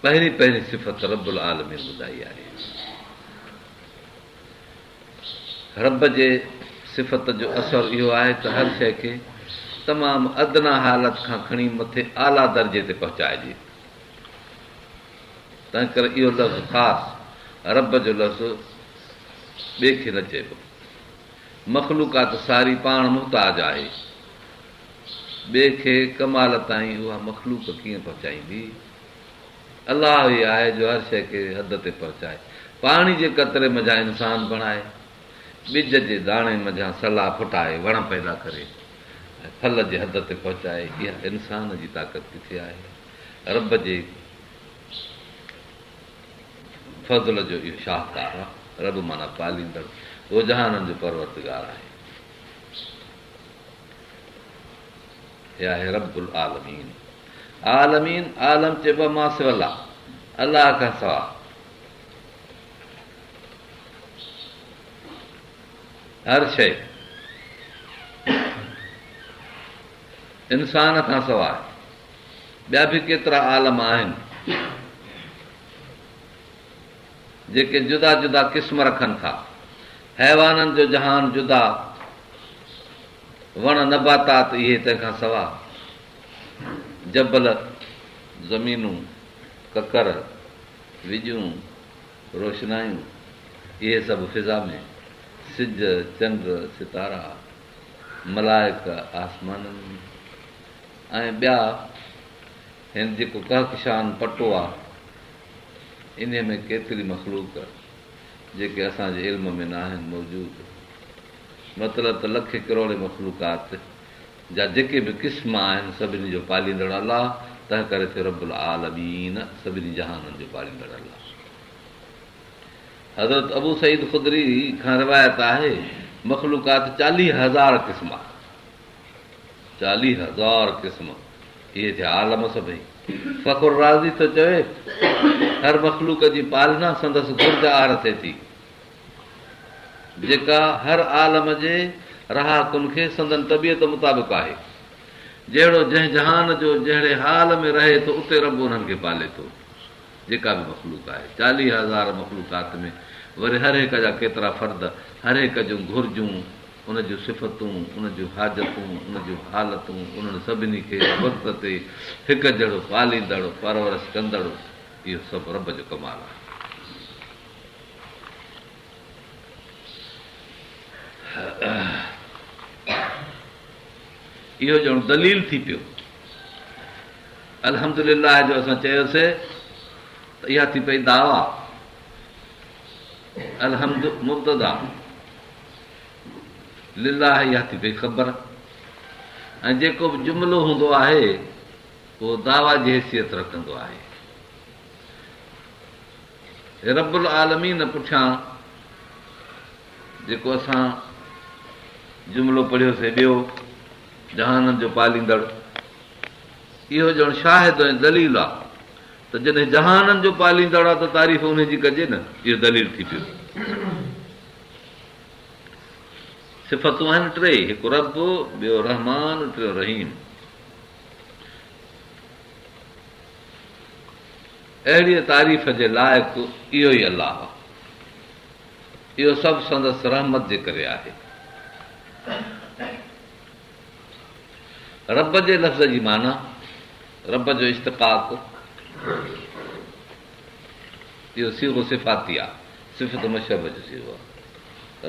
پهرين پهرين صفت رب العالمين ٻڌائي آهي. رب جي صفت جو اثر اهو آهي ته هر شيء کي تمام ادنيٰ حالت کان کڻي مٿي اعليٰ درجي تي پهچائجي. تنهنڪري اهو لفظ خاص رب جو لفظ ٻئي کي نه چئبو. مخلوقات ساري پاڻ محتاج آهي. ٻئي کي ڪمال تائين اها مخلوق ڪيئن پهچائيندي؟ الله ئي آهي جو هر شيء کي حد تي پهچائي. پاڻي جي قطري منجهان انسان بڻائي، ٻج جي داڻي منجهان سلا ڦٽائي وڻ پيدا ڪري ۽ ڦل جي حد تي پهچائي، اها انسان جي طاقت ڪٿي آهي؟ رب جي فضل جو اهو شاهڪار آهي. رب معنيٰ پاليندڙ، اهو جهانن جو پروردگار آهي. هي آهي رب العالمين. عالمين، عالم چئبو آهي ما سوي الله، الله کان سواء. هر شيء انسان کان سواء ٻيا به ڪيترا عالم آهن جيڪي جدا جدا قسم رکن ٿا. حيوانن جو جهان جدا، وڻ نباتات اهي تنهن کان سوا جبل، زمينون، ڪڪر، وڄون، روشنايون اهي سڀ فضا ۾، سج، چنڊ، ستارا، ملائڪ آسمانن ۾ ۽ ٻيا هن جيڪو ڪهڪشان پٽو آ انهيء ۾ ڪيتري مخلوق جيڪي اسان جي علم ۾ ناهن موجود. مطلب ته لکين ڪروڙين مخلوقات جا جيڪي به قسم آهن سڀني جو پاليندڙ الله، تنهن ڪري ٿيو رب العالمين، سڀني جهانن جو پاليندڙ الله. حضرت ابو سعيد خدري کان روايت آهي، مخلوقات چاليهه هزار قسم آهي. چاليهه هزار قسم، اهي ٿيا عالم سڀئي. فخر رازي ٿو چوي، هر مخلوق جي پالنا سندس گهرج آهر ٿئي ٿي. جيڪا هر عالم جي رهاڪن کي سندن طبيعت مطابق آهي. جهڙو جنهن جهان جو جهڙي حال ۾ رهي ٿو اتي رب انهن کي پالي ٿو. جيڪا به مخلوق آهي. چاليهه هزار مخلوقات ۾ وري هر هڪ جا ڪيترا فرد، هر هڪ جون گهرجون، ان جون صفتون، ان جون حاجتون، ان جون حالتون، انهن سڀني کي وقت تي هڪ جهڙو پاليندڙ، پرورش ڪندڙ، اهو سڀ رب جو ڪمال آهي. اهو ڄڻ دليل ٿي پيو. الحمد لله جو اسان چيوسي ته اها ٿي پئي دعويٰ. الحمد مبتدا، لله اها ٿي پئي خبر ۽ جيڪو به جملو هوندو آهي اهو دعويٰ جي حيثيت رکندو آهي. رب العالمين پٺيان جيڪو اسان جملو پڙهيوسي ٻيو جهانن جو پاليندڙ اهو ڄڻ شاهد ۽ دليل آ ته جڏهن جهانن جو پاليندڙ آ ته تعريف ان جي ڪجي نه اهو دليل ٿي پيو. صفتون آهن ٽي، هڪ رب، ٻيو رحمان، ٽيون رحيم. اهڙيء تعريف جي لائق اهو ئي الله آهي. اهو سڀ سندس رحمت جي ڪري آهي. رب جي لفظ جي معنيٰ، رب جو اشتقاق، اهو صيغو صفاتي آهي، صفت مشبه جو صيغو آهي.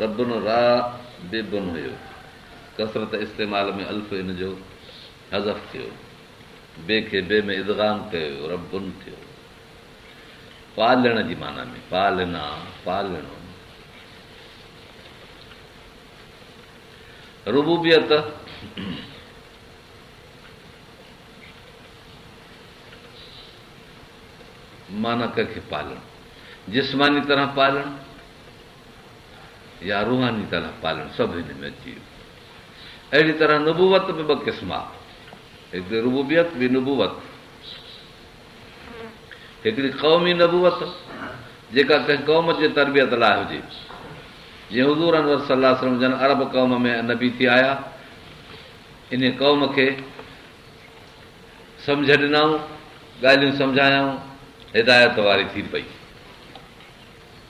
ربٌ رابب هيو، ڪثرت استعمال ۾ الف ان جو حذف ٿيو. بي کي بي ۾ ادغام ڪيو ويو، ربٌ ٿيو. پالڻ جي معنيٰ ۾ پالنا، پالڻو. ربوبيت معنيٰ ڪنهن کي پالڻ، جسماني طرح پالڻ يا روحاني طرح پالڻ سڀ هن ۾ اچي ويو. اهڙي طرح نبوت به ٻه قسم آ، هڪڙي ربوبيت ٻي نبوت. هڪڙي قومي نبوت جيڪا ڪنهن قوم جي تربيت لاء هجي، جيئن حضور انور صلي الله عليه وسلم جن عرب قوم ۾ نبي ٿي آيا، انهيء قوم کي سمجهه ڏنائون، ڳالهيون سمجهايائون، هدايت واري ٿي پئي.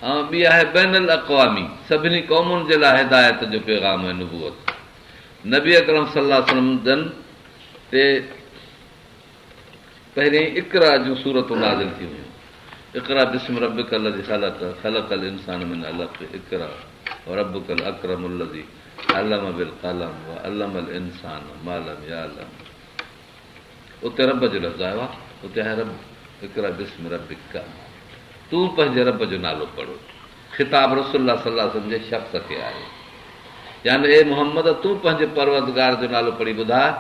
۽ ٻي آهي بين الاقوامي، سڀني قومن جي لاء هدايت جو پيغام ۽ نبوت. نبي اڪرم صلي الله عليه وسلم جن تي پهرين اقرا جون سورتون نازل ٿيون هيون. اقرا باسم ربک الذي خلق، خلق الانسان من علق، اقرا وربک الاڪرم الذي علم بالقلم وعلم الانسان ما لم يعلم. اتي رب جو لفظ آيو آهي، اتي آهي رب، اقرا باسم ربک، تون پنهنجي رب جو نالو پڙهه. خطاب رسول الله صلي الله عليه وسلم جي شخص کي آهي. يعني اي محمد! تون پنهنجي پروردگار جو نالو پڙهي ٻڌاء.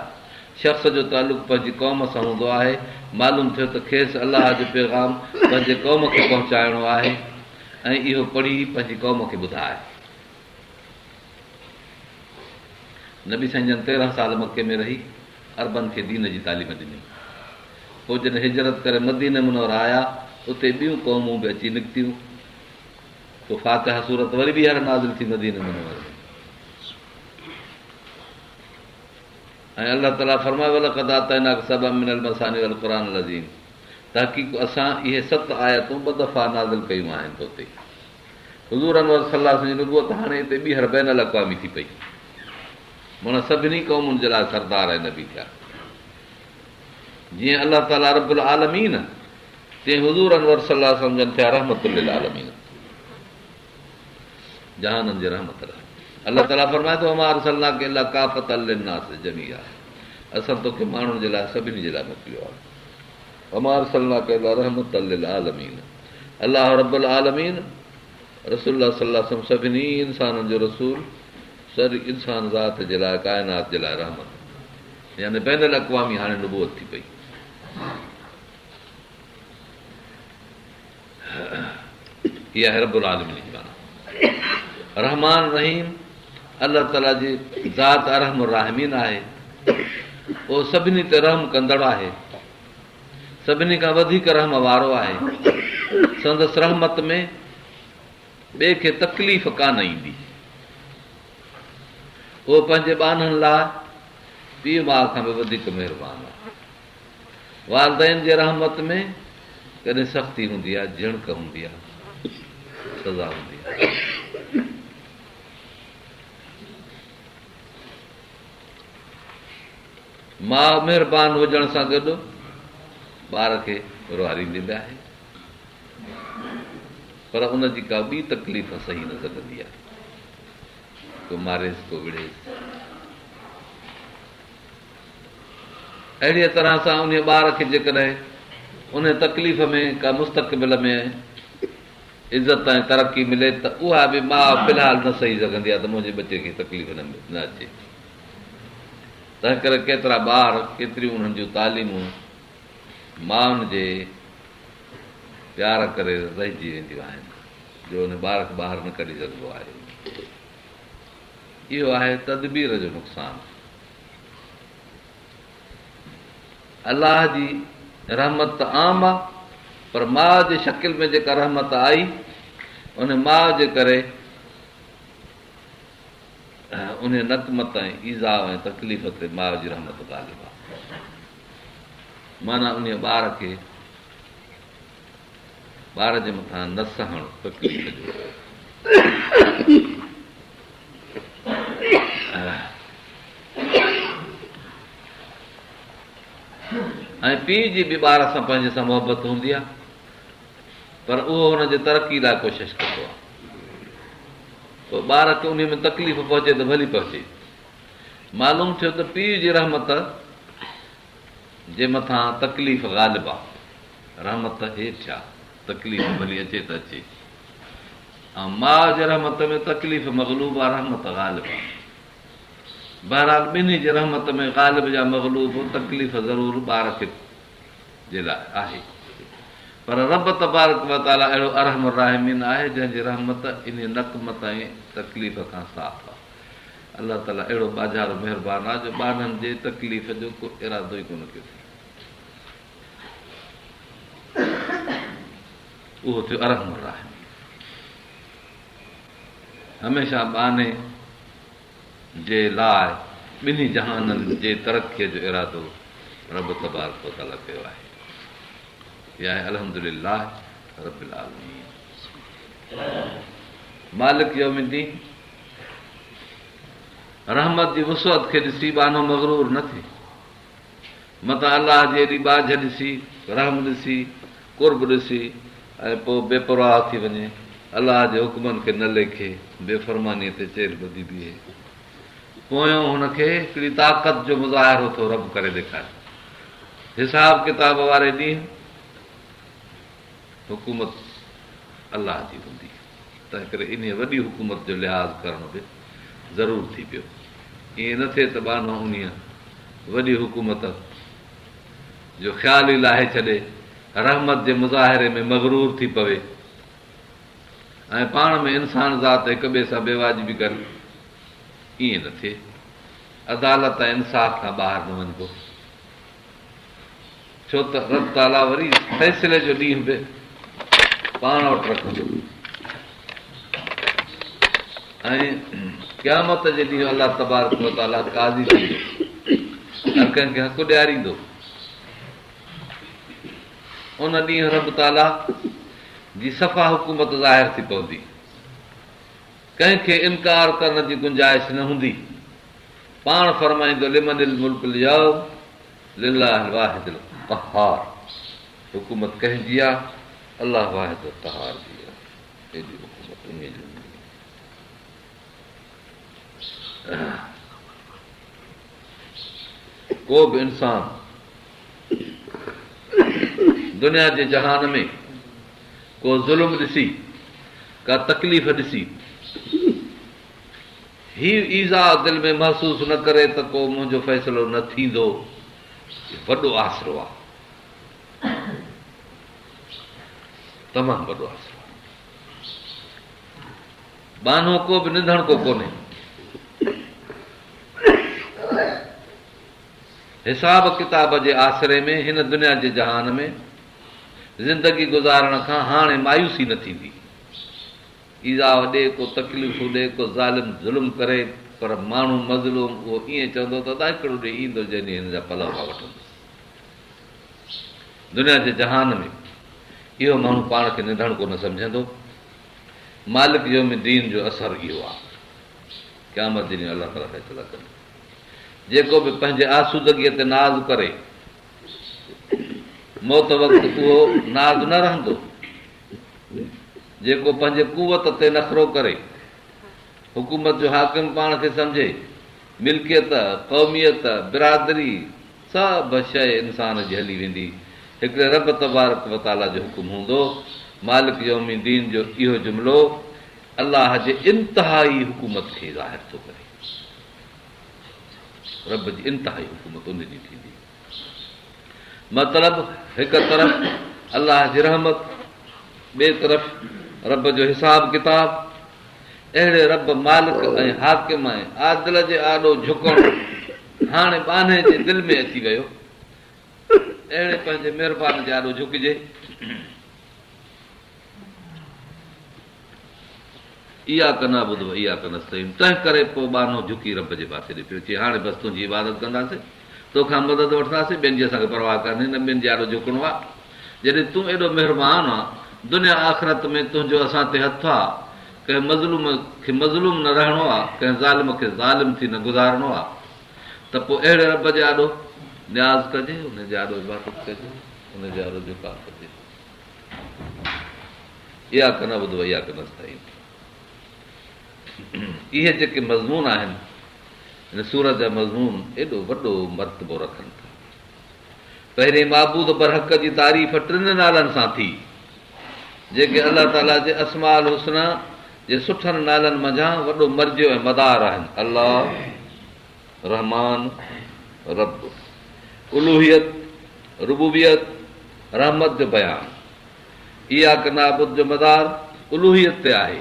شخص جو تعلق پنهنجي قوم سان هوندو آهي. معلوم ٿيو ته کيس الله جو پيغام پنهنجي قوم کي پهچائڻو آهي ۽ اهو پڙهي پنهنجي قوم کي ٻڌاء. نبي سائين جن 13 سال مڪي ۾ رهي عربن کي دين جي تعليم ڏني. پوء جڏهن هجرت ڪري مديني منوره آيا، اتي ٻيون قومون به اچي نڪتيون. پوء فاتحه سورت وري ٻيهر نازل ٿي مديني منوره ۾. ۽ الله تعاليٰ فرمايو ولقد آتيناڪ سبعا من المثاني والقرآن العظيم تحقيق اسان اهي ست آيتون ٻه دفعا نازل ڪيون آهن تو تي. حضور انور صلي الله عليه وسلم جي نبوت هاڻي هتي ٻيهر بين الاقوامي ٿي پئي. معنيٰ سڀني قومن جي لاء سردار ۽ نبي ٿيا. جيئن الله تعاليٰ رب العالمين تيئن حضور انور صلي الله عليه وسلم جن ٿيا رحمت للعالمين جهانن جي رحمت لاء. الله تعاليٰ فرمائي ٿو وما ارسلناڪ الا ڪافة للناس جميعا اسان توکي ماڻهن جي لاء سڀني جي لاء موڪليو آهي. وما ارسلناڪ الا رحمة للعالمين الله رب العالمين رسول الله صلي الله عليه وسلم سڀني انسانن جو رسول سڄي انسان ذات جي لاء ڪائنات جي لاء رحمت يعني بين الاقوامي هاڻي نبوت ٿي پئي. هي آهي رب العالمين جي معنيٰ. رحمان رحيم الله تعاليٰ جي ذات ارحم الراحمين آهي. اهو سڀني تي رحم ڪندڙ آهي. سڀني کان وڌيڪ رحم وارو آهي. سندس رحمت ۾ ٻئي کي تڪليف ڪانه ايندي. اهو پنهنجي ٻانهن لاء پيء ماء کان به وڌيڪ مهربان آهي. والدين جي رحمت ۾ ڪڏهن سختي هوندي آهي، جهڻڪ هوندي آهي، سزا هوندي آهي. ماء مهربان هجڻ سان گڏ ٻار کي روئاريندي به آهي، پر ان جي ڪا ٻي تڪليف سهي نه سگهندي آهي. ڪو ماريس ڪو وڙهيس. اهڙيء طرح سان انهيء ٻار کي جيڪڏهن انهيء تڪليف ۾ ڪا مستقبل ۾ عزت ۽ ترقي ملي ته اها به ماء في الحال نه سهي سگهندي آهي ته منهنجي ٻچي کي تڪليف نه اچي. تنهنڪري ڪيترا ٻار، ڪيتريون انهن جون تعليمون مائن جي پيار ڪري رهجي وينديون آهن جو ان ٻار کي ٻاهر نه ڪڍي سگهبو آهي. اهو آهي تدبير جو نقصان. الله جي رحمت ته عام آ پر ماء جي شڪل ۾ جيڪا رحمت آئي ان ماء جي ڪري ان نقمت ۽ ايذاء ۽ تڪليف تي ماء جي رحمت غالب آ. معنيٰ انهيء ٻار کي ٻار جي مٿان نه سهڻ تڪليف جو. ۽ پيء جي به ٻار سان پنهنجي سان محبت هوندي آهي پر اهو هن جي ترقي لاء ڪوشش ڪندو آهي پوء ٻار کي ان ۾ تڪليف پهچي ته ڀلي پهچي. معلوم ٿيو ته پيء جي رحمت جي مٿان تڪليف غالب آ، رحمت هيٺ آ، تڪليف ڀلي اچي ته اچي ۽ ماء جي رحمت ۾ تڪليف مغلوب آ، رحمت غالب آ. بهرحال ٻنهي جي رحمت ۾ غالب يا مغلوب تڪليف ضرور ٻار کي جي لاء آهي پر رب تبارڪ و تعاليٰ اهڙو ارحم الراحمين آهي جنهن جي رحمت انهي نقمت ۽ تڪليف کان صاف آ. الله تعاليٰ اهڙو ٻاجهارو مهربان آ جو ٻانهن جي تڪليف جو ڪو ارادو ئي ڪونه ڪيو اٿئي. اهو ٿيو ارحم الراحمين. هميشه ٻانهي جي لاء ٻنهي جهانن جي ترقيء جو ارادو رب تبارڪ و تعاليٰ ڪيو آهي. هي آهي الحمد لله رب العالمين مالڪ يوم الدين رحمت جي وسعت کي ڏسي ٻانهو مغرور نه ٿئي. متان الله جي ايڏي ٻاجهه ڏسي، رحم ڏسي، قرب ڏسي ۽ پوء بي پرواهه ٿي وڃي، الله جي حڪمن کي نه ليکي، بي فرمانيء تي چيلهه ٻڌي بيهي. پويون هن کي هڪڙي طاقت جو مظاهرو ٿو رب ڪري ڏيکاري. حساب ڪتاب واري ڏينهن حڪومت الله جي هوندي. تنهنڪري انهيء وڏي حڪومت جو لحاظ ڪرڻ به ضرور ٿي پيو. ائين نه ٿئي ته ٻانهو انهيء وڏي حڪومت جو خيال ئي لاهي ڇڏي، رحمت جي مظاهري ۾ مغرور ٿي پوي ۽ پاڻ ۾ انسان ذات هڪ ٻئي سان بيواجبي ڪري. ائين نه ٿئي. عدالت ۽ انصاف کان ٻاهر نه وڃبو. ڇو ته رب تعاليٰ وري فيصلي جو ڏينهن به پاڻ وٽ رکندو ۽ قيامت جي ڏينهن الله تبارڪ وتعاليٰ قاضي ٿيندو، هر ڪنهن کي حق ڏياريندو. ان ڏينهن رب تعاليٰ جي صفا حڪومت ظاهر ٿي پوندي، ڪنهن کي انڪار ڪرڻ جي گنجائش نه هوندي. پاڻ فرمائيندو لمن الملڪ اليوم لله الواحد القهار حڪومت ڪنهن جي آ؟ الله واحد القهار جي آ. ايڏي حڪومت انهيء جي هوندي. ڪو به انسان دنيا جي جهان ۾ ڪو ظلم ڏسي، ڪا تڪليف ڏسي، هي ايذاء دل ۾ محسوس نه ڪري ته ڪو منهنجو فيصلو نه ٿيندو، وڏو آسرو آ، تمام وڏو آسرو آ. ٻانهو ڪو به نڌڻڪو ڪونهي. حساب ڪتاب جي آسري ۾ هن دنيا جي جهان ۾ زندگي گذارڻ کان هاڻي مايوسي نه ٿيندي. ايذاء ڏي، ڪو تڪليفون ڏي، ڪو ظالم ظلم ڪري، پر ماڻهو مظلوم اهو ائين چوندو ته ادا هڪڙو ڏينهن ايندو جنهن ڏينهن هن جا پلئه مان وٺندس. دنيا جي جهان ۾ اهو ماڻهو پاڻ کي نڌڻڪو نه سمجهندو. مالڪ يوم الدين جو اثر اهو آهي. قيامت جي ڏينهن الله تعاليٰ فيصلا ڪندو. جيڪو به پنهنجي آسودگيء تي ناز ڪري، موت وقت اهو ناز نه رهندو. جيڪو پنهنجي قوت تي نخرو ڪري، حڪومت جو حاڪم پاڻ کي سمجهي، ملڪيت، قوميت، برادري سڀ شيء انسان جي هلي ويندي، هڪڙي رب تبارڪ و تعاليٰ جو حڪم هوندو. مالڪ يوم الدين جو اهو جملو الله جي انتهائي حڪومت کي ظاهر ٿو ڪري. رب جي انتهائي حڪومت ان ڏينهن ٿيندي. مطلب، هڪ طرف الله جي رحمت، ٻئي طرف رب جو حساب ڪتاب. اهڙي رب مالڪ ۽ حاڪم ۽ عادل جي آڏو جهڪڻ هاڻي ٻانهي جي دل ۾ اچي ويو. اهڙي پنهنجي مهربان جي آڏو جهڪجي. اياڪ نعبد و اياڪ نستعين تنهن ڪري پوء ٻانهو جهڪي رب جي پاسي ڏي پيو چئي هاڻي بس تنهنجي عبادت ڪنداسين توکان مدد وٺنداسين ٻين جي اسان کي پرواهه ڪانهي نه ٻين جي آڏو جهڪڻو آهي جڏهن تون ايڏو مهربان آن دنيا آخرت ۾ تنهنجو اسان تي هٿ آ ڪنهن مظلوم کي مظلوم نه رهڻو آ ڪنهن ظالم کي ظالم ٿي نه گذارڻو آ ته پوء اهڙي رب جي آڏو نياز ڪجي ان جي آڏو عبادت ڪجي ان جي آڏو جهڪاء ڪجي. اياڪ نعبد و اياڪ نستعين اهي جيڪي مضمون آهن هن سورت جا مضمون ايڏو وڏو مرتبو رکن ٿا. پهرين معبود برحق جي تعريف ٽن نالن سان ٿي، جيڪي الله تعاليٰ جي اسماء الحسنيٰ جي سٺن نالن منجهان وڏو مرجع ۽ مدار آهن، الله، رحمان، رب. الوهيت، ربوبيت، رحمت جو بيان. اياڪ نعبد جو مدار الوهيت تي آهي.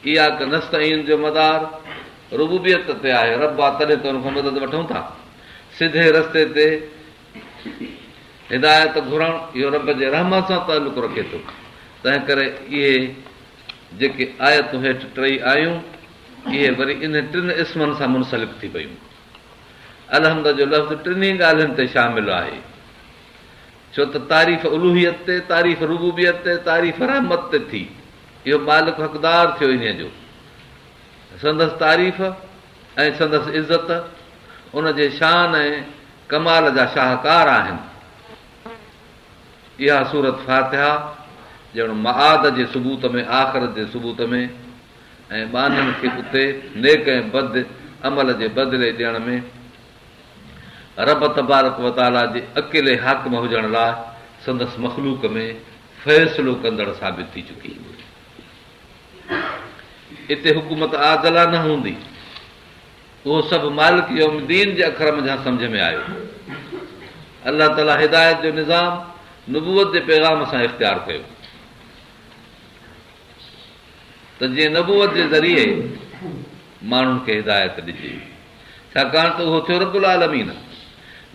اياڪ نستعين جو مدار ربوبيت تي آهي، رب آ تڏهن ته ان کان مدد وٺون ٿا. سڌي رستي تي هدايت گهرڻ اهو رب جي رحمت سان تعلق رکي ٿو. تنهن ڪري اهي جيڪي آيتون هيٺ ٽئي آيون، اهي وري انهن ٽن اسمن سان منسلڪ ٿي پيون. الحمد جو لفظ ٽنهي ڳالهين تي شامل آهي. ڇو ته تعريف الوهيت تي، تعريف ربوبيت تي، تعريف رحمت تي ٿي. اهو مالڪ حقدار ٿيو انهيء جو. سندس تعريف ۽ سندس عزت ان جي شان ۽ ڪمال جا شاهڪار آهن. اها سورت فاتحه ڄڻ معاد جي ثبوت ۾، آخرت جي ثبوت ۾ ۽ ٻانهن کي اتي نيڪ ۽ بد عمل جي بدلي ڏيڻ ۾ رب تبارڪ و تعاليٰ جي اڪيلي حاڪم هجڻ لاء سندس مخلوق ۾ فيصلو ڪندڙ ثابت ٿي چڪي. اتي حڪومت عادلانه هوندي. اهو سڀ مالڪ يوم الدين جي اکر منجهان سمجهه ۾ آيو. الله تعاليٰ هدايت جو نظام نبوت جي پيغام سان اختيار ڪيو ته جيئن نبوت جي ذريعي ماڻهن کي هدايت ڏجي. ڇاڪاڻ ته اهو ٿيو رب العالمين.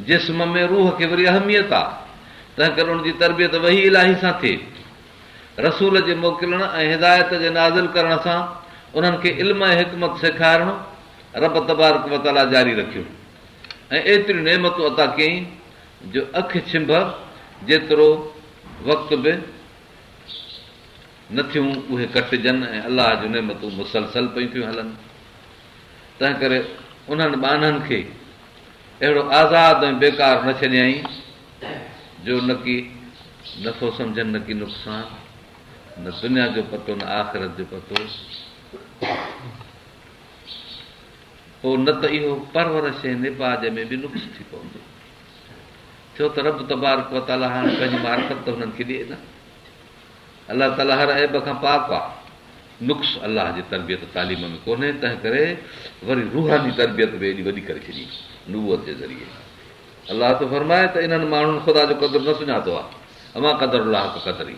جسم ۾ روح کي وري اهميت آ، تنهنڪري ان جي تربيت وحي الاهي سان ٿئي. رسول جي موڪلڻ ۽ هدايت جي نازل ڪرڻ سان انهن کي علم ۽ حڪمت سيکارڻ رب تبارڪ و تعاليٰ جاري رکيو ۽ ايتريون نعمتون عطا ڪيائين جو اک ڇنڀ جيترو وقت به نه ٿيون اهي ڪٽجن ۽ الله جون نعمتون مسلسل پيون ٿيون هلن. تنهنڪري انهن ٻانهن کي اهڙو آزاد ۽ بيڪار نه ڇڏيائين جو نڪي نفعو سمجهن نڪي نقصان، نه دنيا جو پتو نه آخرت جو پتو. پوء نه ته اهو پرورش ۽ نپاج ۾ به نقص ٿي پوندو. ڇو ته رب تبارڪ وتعاليٰ هاڻي پنهنجي معرفت ته هنن کي ڏئي نه. الله تعاليٰ هر عيب کان پاڪ آ. نقص الله جي تربيت تعليم ۾ ڪونهي، تنهن ڪري وري روحاني تربيت به ايڏي وڏي ڪري ڇڏي نبوت جي ذريعي. الله ٿو فرمائي ته انهن ماڻهن خدا جو قدر نه سڃاتو آ، وما قدروا الله حق قدره.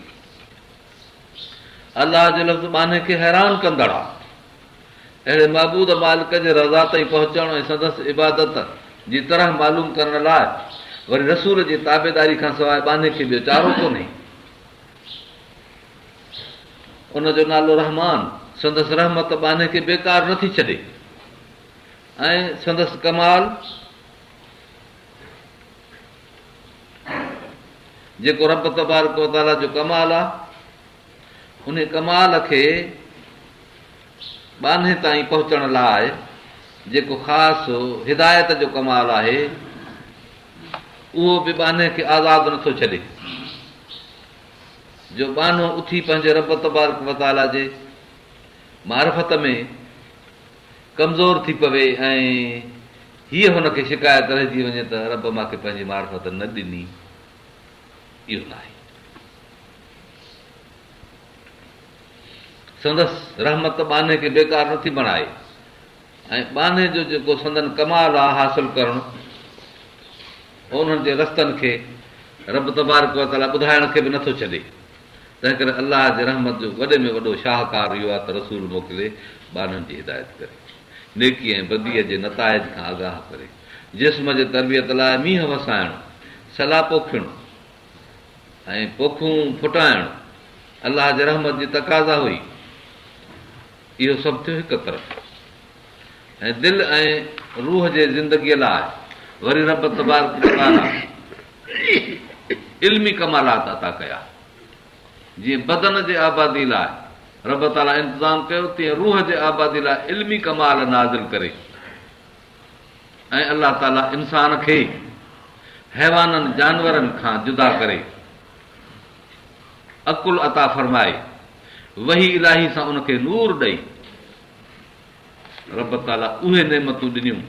الله جو لفظ ٻانهي کي حيران ڪندڙ آ. اهڙي معبود مالڪ جي رضا تائين پهچڻ ۽ سندس عبادت جي طرح معلوم ڪرڻ لاء وري رسول جي تابعداري کان سواء ٻانهي کي ٻيو چارو ڪونهي. ان جو نالو رحمان، سندس رحمت ٻانهي کي بيڪار نه ٿي ڇڏي ۽ سندس ڪمال جيڪو رب تبارڪ وتعاليٰ جو ڪمال آهي، ان ڪمال کي ٻانهي تائين پهچڻ لاء جيڪو خاص هدايت جو ڪمال آهي، اهو به ٻانهي کي آزاد نٿو ڇڏي، جو ٻانهو اٿي پنهنجي رب تبارڪ و تعاليٰ جي معرفت ۾ ڪمزور ٿي پوي ۽ هيء هن کي شڪايت رهجي وڃي ته رب مان کي پنهنجي معرفت نه ڏني، اهو ناهي. سندس رحمت ٻانهي کي بيڪار نٿي بڻائي ۽ ٻانهي جو جيڪو سندن ڪمال آهي حاصل ڪرڻ انهن جي رستن کي رب تبارڪ وتعاليٰ ٻڌائڻ کي به نٿو ڇڏي. تنهنڪري الله جي رحمت جو وڏي ۾ وڏو شاهڪار اهو آهي ته رسول موڪلي ٻانهن جي هدايت ڪري، نيڪي ۽ بديء جي نتائج کان آگاهه ڪري، جسم جي تربيت لاء مينهن وسائڻ، سلا پوکڻ ۽ پوکون ڦٽائڻ الله جي رحمت جي تقاضا هئي. اهو سڀ ٿيو هڪ طرف ۽ دل ۽ روح جي زندگيء لاء وري رب تبارڪ وتعاليٰ علمي ڪمالات عطا ڪيا. جيئن بدن جي آبادي لاء رب تعاليٰ انتظام ڪيو، تيئن روح جي آبادي لاء علمي ڪمال نازل ڪري ۽ الله تعاليٰ انسان کي حيوانن جانورن کان جدا ڪري عقل عطا فرمائي، وحي الاهي سان ان کي نور ڏئي، رب تعاليٰ اهي نعمتون ڏنيون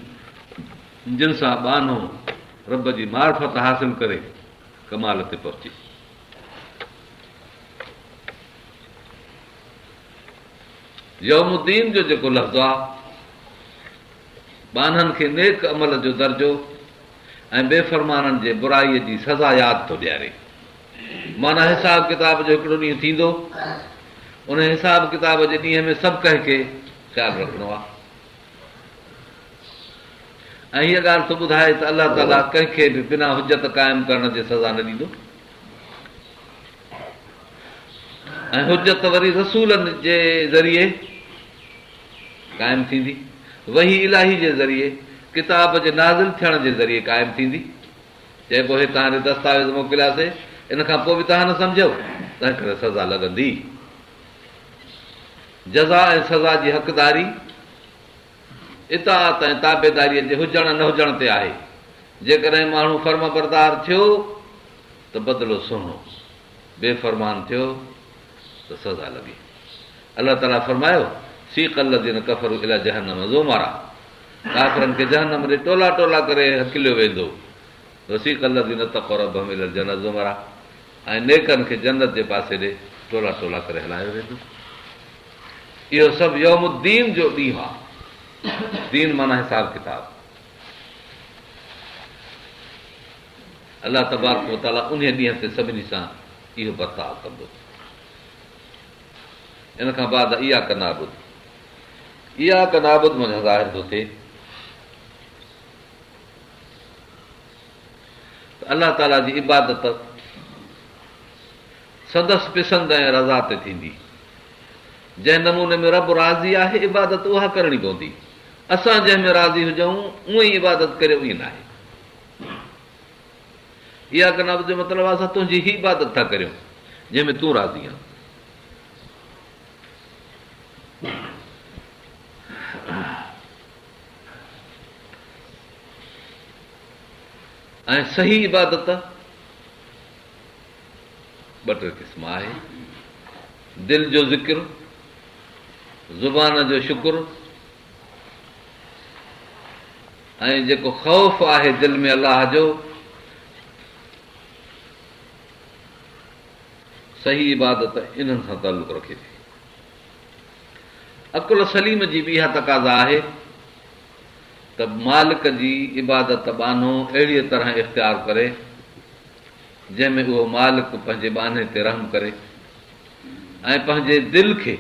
جن سان ٻانهو رب جي معرفت حاصل ڪري. ڪمال تي پهچي. يوم الدين جو جيڪو لفظ آ، ٻانهن کي نيڪ عمل جو درجو ۽ بي فرمانن جي برائيء جي سزا ياد ٿو ڏياري. معنيٰ حساب ڪتاب جو هڪڙو ڏينهن ٿيندو، ان حساب ڪتاب جي ڏينهن ۾ سڀ ڪنهن کي خيال رکڻو آهي ۽ هيء ڳالهه ٿو ٻڌائي ته الله تعاليٰ ڪنهن کي به بنا حجت قائم ڪرڻ جي سزا نه ڏيندو ۽ حجت وري رسولن جي ذريعي قائم ٿيندي، وحي الاهي جي ذريعي، ڪتاب جي نازل ٿيڻ جي ذريعي قائم ٿيندي. چئبو هي توهان ڏي دستاويز موڪلياسي، ان کان پوء به توهان نه سمجهيو، تنهن ڪري سزا لڳندي. جزا ۽ سزا جي حقداري اطاعت ۽ تابعداريء جي هجڻ نه هجڻ تي آهي. جيڪڏهن ماڻهو فرمانبردار ٿيو ته بدلو سهڻو، بي فرمان ٿيو ته سزا لڳي. الله تعاليٰ فرمايو، سيق الذين ڪفروا الي جهنم زمرا ڪافرن کي جهنم ڏي ٽولا ٽولا ڪري هڪليو ويندو. وسيق الذين اتقوا ربهم الي الجنة زمرا ۽ نيڪن کي جنت جي پاسي ڏي ٽولا ٽولا ڪري هلايو ويندو. اهو سڀ يوم الدين جو ڏينهن آهي. دين معنيٰ حساب ڪتاب. الله تبارڪ وتعاليٰ انهيء ڏينهن تي سڀني سان اهو برتاء ڪندو. ان کان بعد اياڪ نعبد اياڪ نعبد منجهان ظاهر ٿو ٿئي ته الله تعاليٰ جي عبادت سندس پسند ۽ رضا تي ٿيندي. جنهن نموني ۾ رب راضي آهي عبادت اها ڪرڻي پوندي. اسان جنهن ۾ راضي هجون اونئن ئي عبادت ڪريو ائين ناهي. اياڪ نعبد جو مطلب آهي اسان تنهنجي ئي عبادت ٿا ڪريون جنهن ۾ تون راضي آهين. ۽ صحيح عبادت ٻه ٽي قسم آهي، دل جو ذڪر، زبان جو شڪر ۽ جيڪو خوف آهي دل ۾ الله جو، صحيح عبادت انهن سان تعلق رکي ٿي. عقل سليم جي به اها تقاضا آهي ته مالڪ جي عبادت ٻانهو اهڙيء طرح اختيار ڪري، جنهن ۾ اهو مالڪ پنهنجي ٻانهي تي رحم ڪري ۽ پنهنجي دل کي،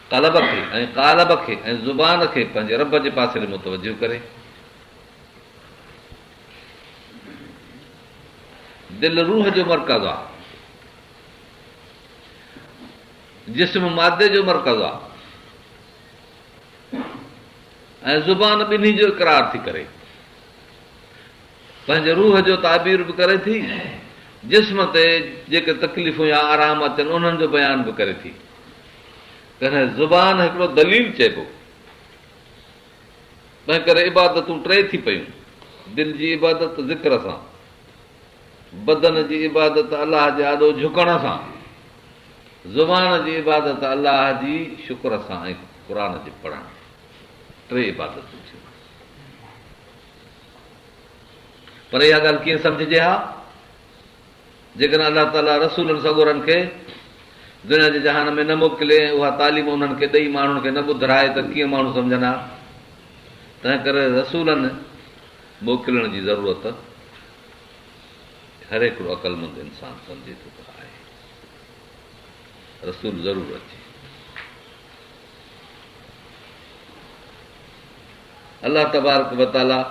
قلب کي ۽ قالب کي ۽ زبان کي پنهنجي رب جي پاسي ڏي متوجه ڪري. دل روح جو مرڪز آ. جسم مادي جو مرڪز آ ۽ زبان ٻنهي جو اقرار ٿي ڪري. پنهنجي روح جو تعبير به ڪري ٿي، جسم تي جيڪي تڪليفون يا آرام اچن انهن جو بيان به ڪري ٿي. تڏهن زبان هڪڙو دليل چئبو. تنهن ڪري عبادتون ٽي ٿي پيون، دل جي عبادت ذڪر سان، بدن جي عبادت الله جي آڏو جهڪڻ سان، زبان جي عبادت الله جي شڪر سان ۽ قرآن جي پڙهڻ. ٽي عبادتون ٿيون. پر اها ڳالهه ڪيئن سمجهجي ها؟ جيڪڏهن الله تعاليٰ رسولن سڳورن کي دنيا جي جهان ۾ نه موڪلي ۽ اها تعليم انهن کي ڏئي ماڻهن کي نه ٻڌرائي ته ڪيئن ماڻهو سمجهن ها؟ تنهن ڪري رسولن موڪلڻ جي ضرورت هر هڪڙو عقلمند انسان سمجهي ٿو ته آهي. رسول ضرور اچي. الله تبارڪ و تعاليٰ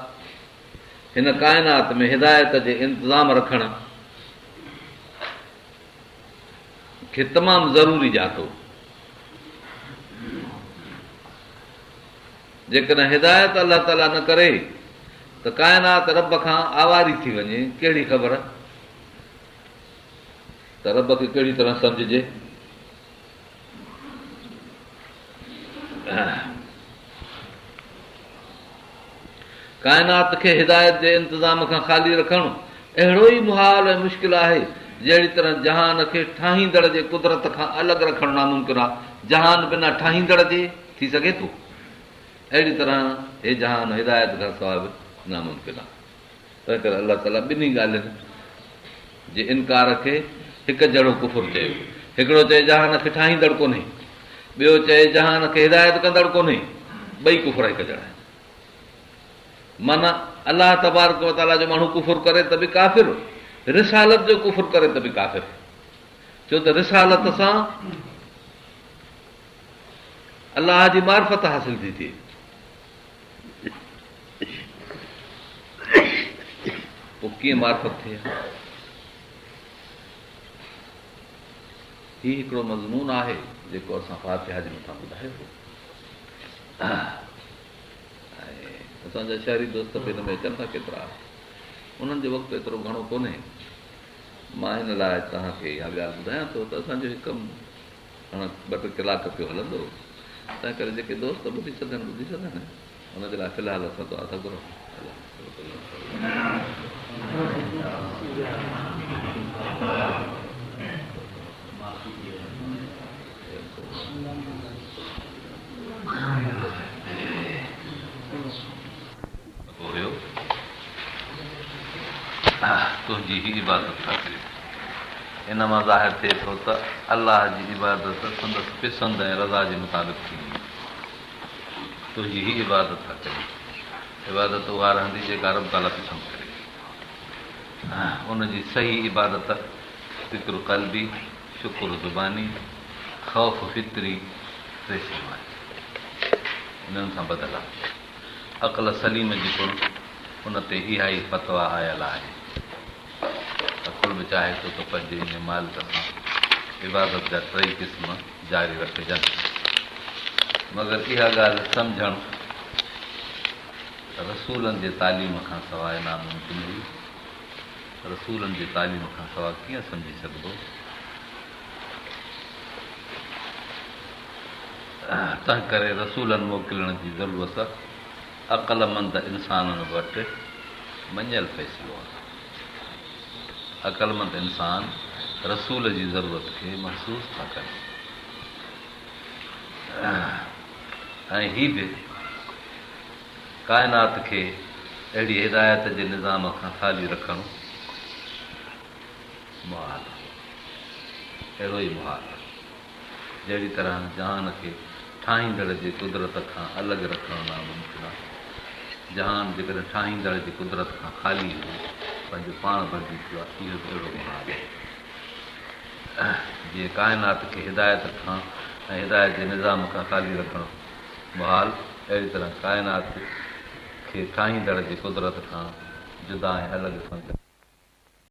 هن ڪائنات ۾ هدايت جي انتظام رکڻ کي تمام ضروري ڄاتو. جيڪڏهن هدايت الله تعاليٰ نه ڪري ته ڪائنات رب کان آواري ٿي وڃي، ڪهڙي خبر ته رب کي ڪهڙي طرح سمجهجي. ڪائنات کي هدايت جي انتظام کان خالي رکڻ اهڙو ئي محال ۽ مشڪل آهي، جهڙي طرح جهان کي ٺاهيندڙ جي قدرت کان الڳ رکڻ ناممڪن آهي. جهان بنا ٺاهيندڙ جي ٿي سگهي ٿو؟ اهڙي طرح هي جهان هدايت کان سواء به ناممڪن آهي. تنهنڪري الله تعاليٰ ٻنهي ڳالهين. جي انڪار کي هڪ جهڙو ڪفر چيو. هڪڙو چئي جهان کي ٺاهيندڙ ڪونهي، ٻيو چئي جهان کي هدايت ڪندڙ ڪونهي، ٻئي ڪفر هڪ جهڙا آهن. معنيٰ الله تبارڪ و تعاليٰ جو ماڻهو ڪفر ڪري ته به ڪافر، رسالت جو ڪفر ڪري ته به ڪافر، ڇو ته رسالت سان الله جي معرفت حاصل ٿي ٿئي. پوء ڪيئن معرفت ٿئي ها؟ هي هڪڙو مضمون آهي جيڪو اسان فاتحه جي مٿان ٻڌايو هو ۽ اسان جا شهري دوست به هن ۾ اچن ٿا ڪيترا انهن جو وقت ايترو گهڻو ڪونهي مان هن لاء توهان کي اها ڳالهه ٻڌايان ٿو ته اسان جو هي ڪم هاڻ ٻه ٽي ڪلاڪ پيو هلندو، تنهن ڪري جيڪي دوست ٻڌي سگهن ٻڌي سگهن، ان جي لاء في الحال اسان دعا ٿا گهرون. هيو تنهنجي ئي عبادت ٿا ڪريون. ان مان ظاهر ٿئي ٿو ته الله جي عبادت سندس پسند ۽ رضا جي مطابق ٿيندي. تنهنجي ئي عبادت ٿا ڪريون. عبادت اها رهندي جيڪا رب تعاليٰ پسند ڪري. ان جي صحيح عبادت ذڪر قلبي، شڪر زباني، خوف فطري ٽي شيون آهن. انهن سان ٻڌل آهي. عقل سليم جي پڻ ان تي اها ئي فتويٰ آيل آهي. عقل به چاهي ٿو ته پنهنجي انهيء مالڪ سان عبادت جا ٽئي قسم جاري رکجن. مگر اها ڳالهه سمجهڻ رسولن جي تعليم کان سواء ناممڪن هئي. رسولن جي تعليم کان سواء ڪيئن سمجهي سگهبو؟ تنهنڪري رسولن موڪلڻ جي ضرورت عقلمند انسانن وٽ مڃيل فيصلو آهي. عقلمند انسان رسول جي ضرورت کي محسوس ٿا ڪن ۽ هي به ڪائنات کي اهڙي هدايت جي نظام کان خالي رکڻ محال آهي. اهڙو ئي محال آهي. جهڙي طرح جهان کي ٺاهيندڙ جي قدرت کان الڳ رکڻ ناممڪن آهي. جهان جيڪڏهن ٺاهيندڙ جي قدرت کان خالي هجي، پنهنجو پاڻ بڻجي ٿيو آهي، اهو به اهڙو محال آهي. جيئن ڪائنات کي هدايت کان ۽ هدايت جي نظام کان خالي رکڻ محال، اهڙي طرح ڪائنات کي ٺاهيندڙ جي قدرت کان جدا ۽ الڳ سمجهڻ.